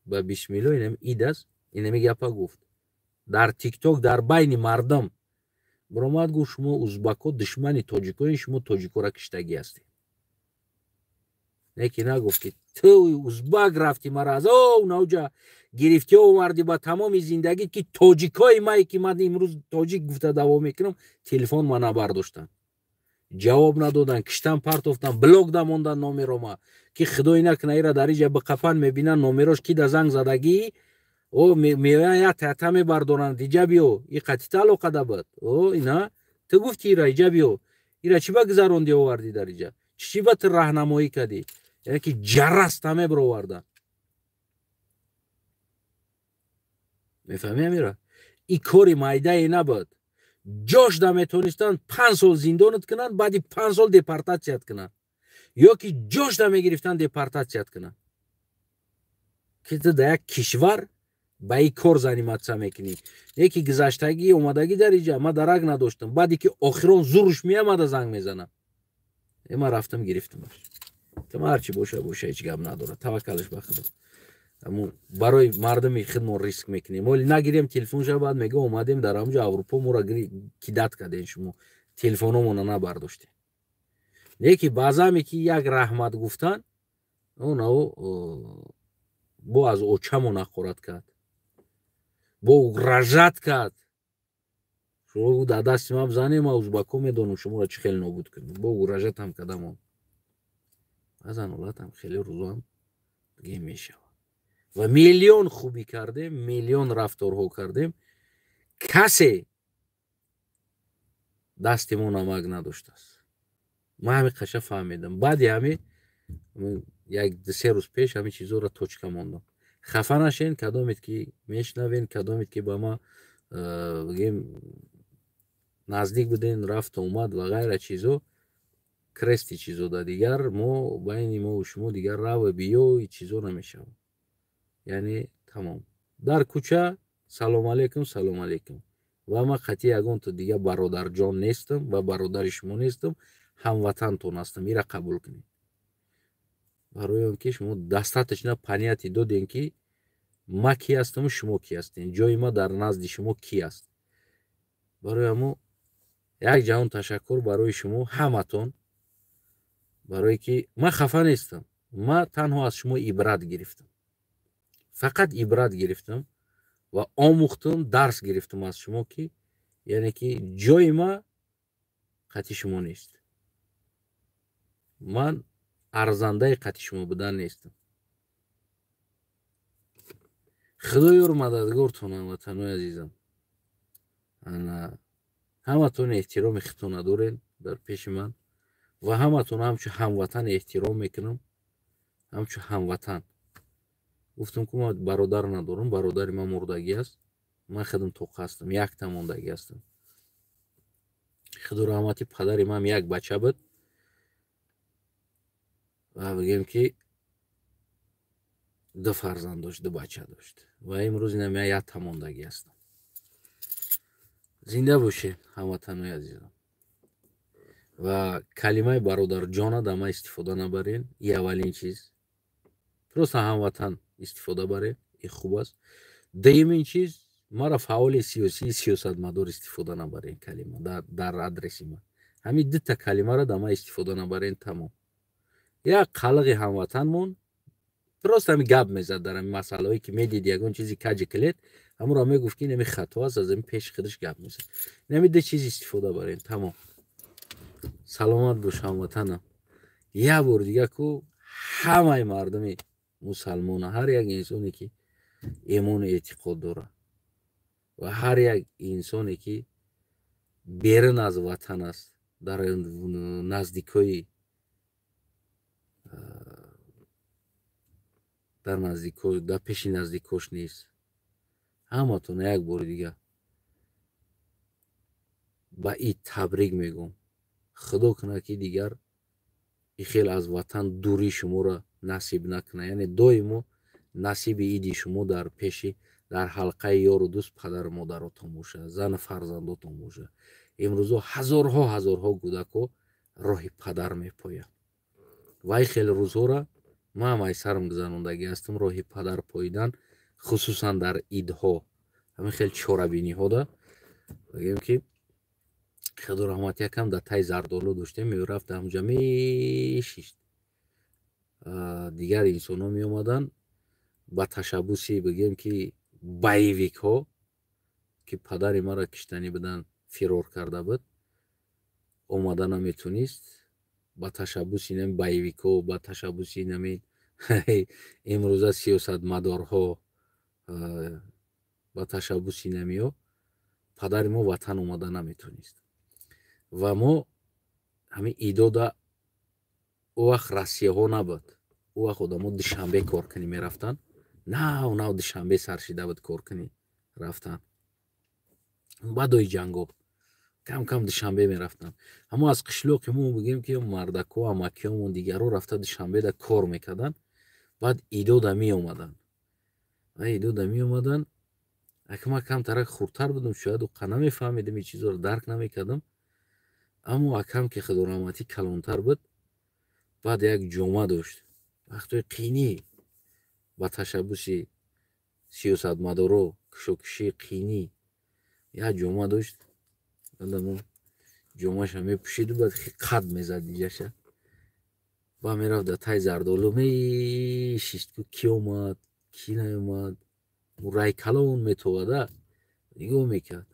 Ба бисмилло, инами ид аст, инами гапа гуфт дар Тикток, дар байни мардум биромад, гуфт: «Шумо узбако душмани тоҷикои, шумо тоҷикора киштагӣ ҳастед». Неки нагуфт, ки ту узбак рафти, мара аз о навҷа гирифтӣ, овардӣ, ба тамоми зиндагӣ, ки тоҷикои мае, ки ман имрӯз тоҷик гуфта даво мекунам, телефон ма набардоштанд, ҷавоб надоданд, киштан партофтан, блок да мондан номерома, ки худое накуна ира дар иҷа биқафан, мебинанд номерош ки да занг задагӣ, о меоян, як тата мебардоранд: «Иҷа биё, и қатита алоқа да буд, о ина ту гуфти, ира иҷа биё, ира чӣ ба гузаронди, овардӣ дар иҷа, чӣ ба ту раҳнамоӣ кардӣ?» Яъне ки ҷараста мебировардан. Мефаҳмӣ, амира? И кори майдае набуд. Ҷош да метонистанд 5 сол зиндонат кунанд, баъди 5 сол депортатсият кунанд, ё ки ҷош да мегирифтанд, депортатсият кунанд, ки ту да як кишвар ба ин кор заниматься мекунӣ. Неки гузаштагӣ, омадагӣ дар иҷа ма дарак надоштам. Баъде ки охирон зуруш меамада, занг мезанам, ма рафтам, гирифтамаш. Тама ҳарчи боша боша, ҳеҷ гап надорад, таваккалаш ба Худо. Барои мардуми худмон риск мекунем. Оли нагирем телефонша, баъд мега: «Омадем дар ҳамҷо Аврупо, моро кидать кардем, шумо телефономона набардоштем». Не ки баъзаме ки як раҳмат гуфтан, онао бо аз очамо нақорат кард, бо угрожать кард: «Шумо дар дасти ман бизанем, ма узбако медонам шуморо чӣ хел нобуд кунем». Бо угрожать ам кардамон. Баъзан ҳолатам хеле рӯзоам бигем мешавад. Ва миллион хубӣ кардем, миллион рафторҳо кардем, касе дасти мо намак надоштааст. Ман ҳами қаша фаҳмидам. Баъди ҳами як 2-се рӯз пеш ҳамин чизоро точка мондам. Хафа нашен, кадомед ки мешнавен, кадомед ки ба ма бигем наздик буден, рафту омад ва ғайра чизо, крести чизо да дигар мо байни мову шумо дигар раву биё чизо намешавад. Яъне тамом, дар кӯча салом алейкум, салом алейкум. Ва ман қатъи ягонто дигар бародарҷон нестам ва бародари шумо нестам, ҳамватантон ҳастам. Ира қабул кунед, барои он ки шумо достаточно понятие додем, ки ма ки ҳастаму шумо ки ҳастем, ҷои ма дар назди шумо ки аст. Барои ҳамо як ҷаҳон ташаккур барои шумо ҳаматон, барое ки ман хафа нестам. Ман танҳо аз шумо ибрат гирифтам, фақат ибрат гирифтам ва омӯхтам, дарс гирифтам аз шумо, ки яъне ки ҷои ма қатъи шумо нест, ман арзандаи қатъи шумо будан нестам. Худоёру мададгортон, ҳамватанои азизам. Ана ҳаматон эҳтироми худтона доред дар пеши ман ва ҳаматон ҳамчун ҳамватан эҳтиром мекунам, ҳамчун ҳамватан. Гуфтам, ку ман бародар надорам, бародари ман мурдагӣ аст, ман худам тоқа ҳастам, якта мондагӣ ҳастам. Худо раҳмати падари ман як бача буд ва бигем ки ду фарзанд дошт, ду бача дошт ва имрӯз инам якта мондагӣ ҳастам. Зинда бошед, ҳамватанои азизам. Ва калимаи бародарҷона дар ман истифода набарен, и аввалин чиз. Просто ҳамватан истифода барен, и хуб аст. Дуюмин чиз, маро фаъоли сиёсии, сиёсатмадор истифода набарен калима дар адреси ман. Ҳамин дута калимаро дар ман истифода набарен, тамом. Як қалиқи ҳамватанмон просто ҳами гап мезад дар ҳами масъалаҳое, ки медид ягон чизи каҷи килет, ҳамонро мегуфт, ки инами хато аст, аз ами пеши худаш гап мезад. Инами ду чиз истифода барен, тамом. Саломат бош, ҳамватанам. Як бор дига ку ҳамаи мардуми мусалмона, ҳар як инсоне, ки имону эътиқод дорад ва ҳар як инсоне, ки берун аз ватан аст. Дар наздикои дар наздико дар пеши наздикош нест. Ҳаматона як бори дига ба ид табрик мегӯм. Худо кунад, ки дигар и хел аз ватан дурӣ шуморо насиб накунад. Яъне доимо насиби иди шумо дар пеши дар ҳалқаи ёру дӯст, падару модаротон бошад, зану фарзандотон бошад. Имрӯзо ҳазорҳо ҳазорҳо кӯдако роҳи падар мепоянд. Ва ин хел рӯзҳоро ман ҳам айсарам гузарондагӣ ҳастам, роҳи падар поидан, хусусан дар идҳо, ҳамин хел чорабиниҳода. Бигем, ки худо раҳмат, якам дар таи зардолу доштем, мерафт, ҳамҷа мешишт. Дигар инсонҳо меомаданд ба ташаббуси, бигем, ки боевикҳо, ки падари маро киштанӣ буданд, фирор карда буд, омада наметонист. Ба ташаббуси нами боевикҳо, ба ташаббуси нами имрӯза сиёсатмадорҳо, ба ташаббуси намиё падари мо ватан омада наметонист. Ва мо ҳамин идода, ӯ вақт Россияҳо набуд, ӯ вақт одамо Душанбе коркунӣ мерафтанд. Нав нав Душанбе сар шида буд, коркунӣ рафтан. Баъдои ҷангоб кам кам Душанбе мерафтанд. Аммо аз қишлоқи мо, бигем, ки мардако, амакиёмон, дигарро рафта Душанбеда кор мекарданд. Баъд идода меомаданд ва идода меомаданд. Ака ман камтарак хурдтар будам, шояд уқа намефаҳмидам, ин чизоро дарк намекардам. Аммо акам, ки худораҳматӣ калонтар буд, баъд як ҷома дошт. Вақтҳои қинӣ, ба ташаббуси сиёсатмадоро, кушокушии қинӣ, як ҷома дошт. Баъдамо ҷомаша мепӯшиду баъд қад мезад диҷаша. Ба мерафт, дар таи зардолу мешишт, ку ки омад, кӣ наомад. Рай калон метовада, нигоҳ мекард.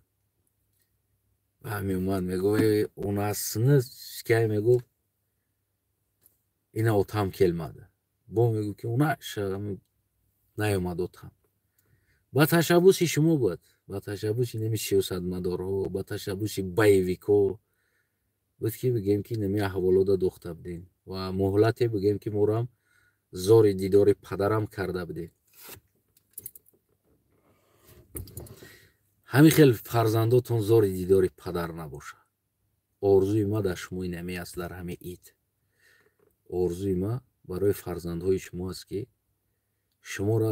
Ба меомад, мегуфт: "Унасини кай?" Мегуфт: "Ина отам келмadi." Бо мегуфт, ки унаша наёмад отам. Ба ташаббуси шумо буд, ба ташаббуси неми сиёсатмадорҳо, ба ташаббуси боевикҳо буд, ки, бигем, ки неми аҳволода дохта будем ва муҳлате, бигем, ки морам зори дидори падарам карда будем. Ҳамин хел фарзандотон зори дидори падар набошад. Орзуи ма дар шумо инаме аст. Дар ҳамин ид орзуи ма барои фарзандҳои шумо аст, ки шуморо,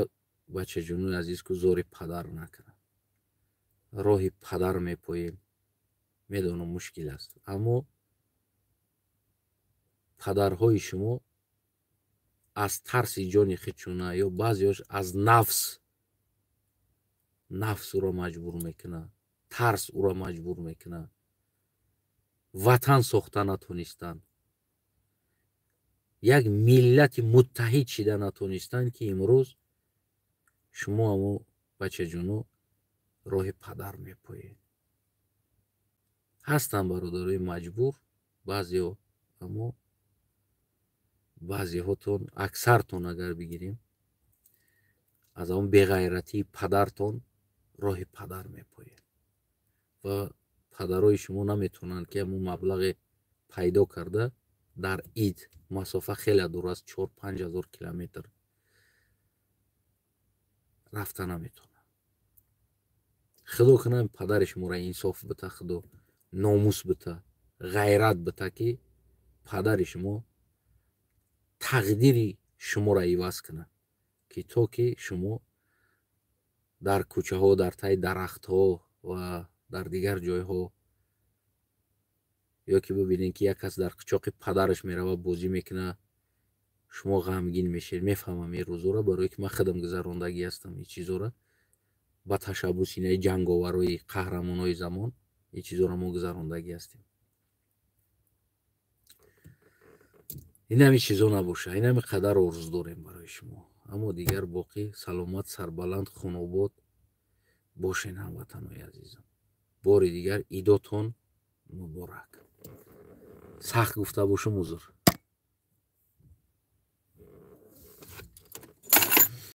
бачаҷонои азиз, ку зори падар накунад. Роҳи падар мепоем, медонам, мушкил аст, аммо падарҳои шумо аз тарси ҷони худшона ё баъзеҳош аз нафс, нафс ӯро маҷбур мекунад, тарс ӯро маҷбур мекунад, ватан сохта натонистанд, як миллати муттаҳид шида натонистанд, ки имрӯз шумо, амо бачаҷоно, роҳи падар мепоед. Ҳастанд бародарои маҷбур баъзеҳо, аммо баъзеҳотон, аксартон агар бигирем, аз он беғайратии падартон роҳи падар мепоед. Ва падарои шумо наметавонанд, ки ҳамун маблағе пайдо карда дар ид, масофа хеле дур аст, 4-5 ҳазор километр рафта наметавонад. Худо кунад, падари шуморо инсоф бита, худо номус бита, ғайрат бита, ки падари шумо тақдири шуморо иваз кунад, ки то ки шумо дар кӯчаҳо, дар таи дарахтҳо ва дар дигар ҷойҳо, ё ки бибинед, ки як кас дар қучоқи падараш меравад, бозӣ мекунад, шумо ғамгин мешавед. Мефаҳмам ин рӯзоро, барое ки ман худам гузарондагӣ ҳастам ин чизоро. Ба ташаббуси инаи ҷанговарои қаҳрамонои замон ин чизоро мо гузарондагӣ ҳастем. Инами чизо набоша, инами қадар орзу дорем барои шумо. Аммо дигар боқӣ саломат, сарбаланд, хунобод бошен, ҳамватанои азизам. Бори дигар идотон муборак. Сахт гуфта бошам, узр.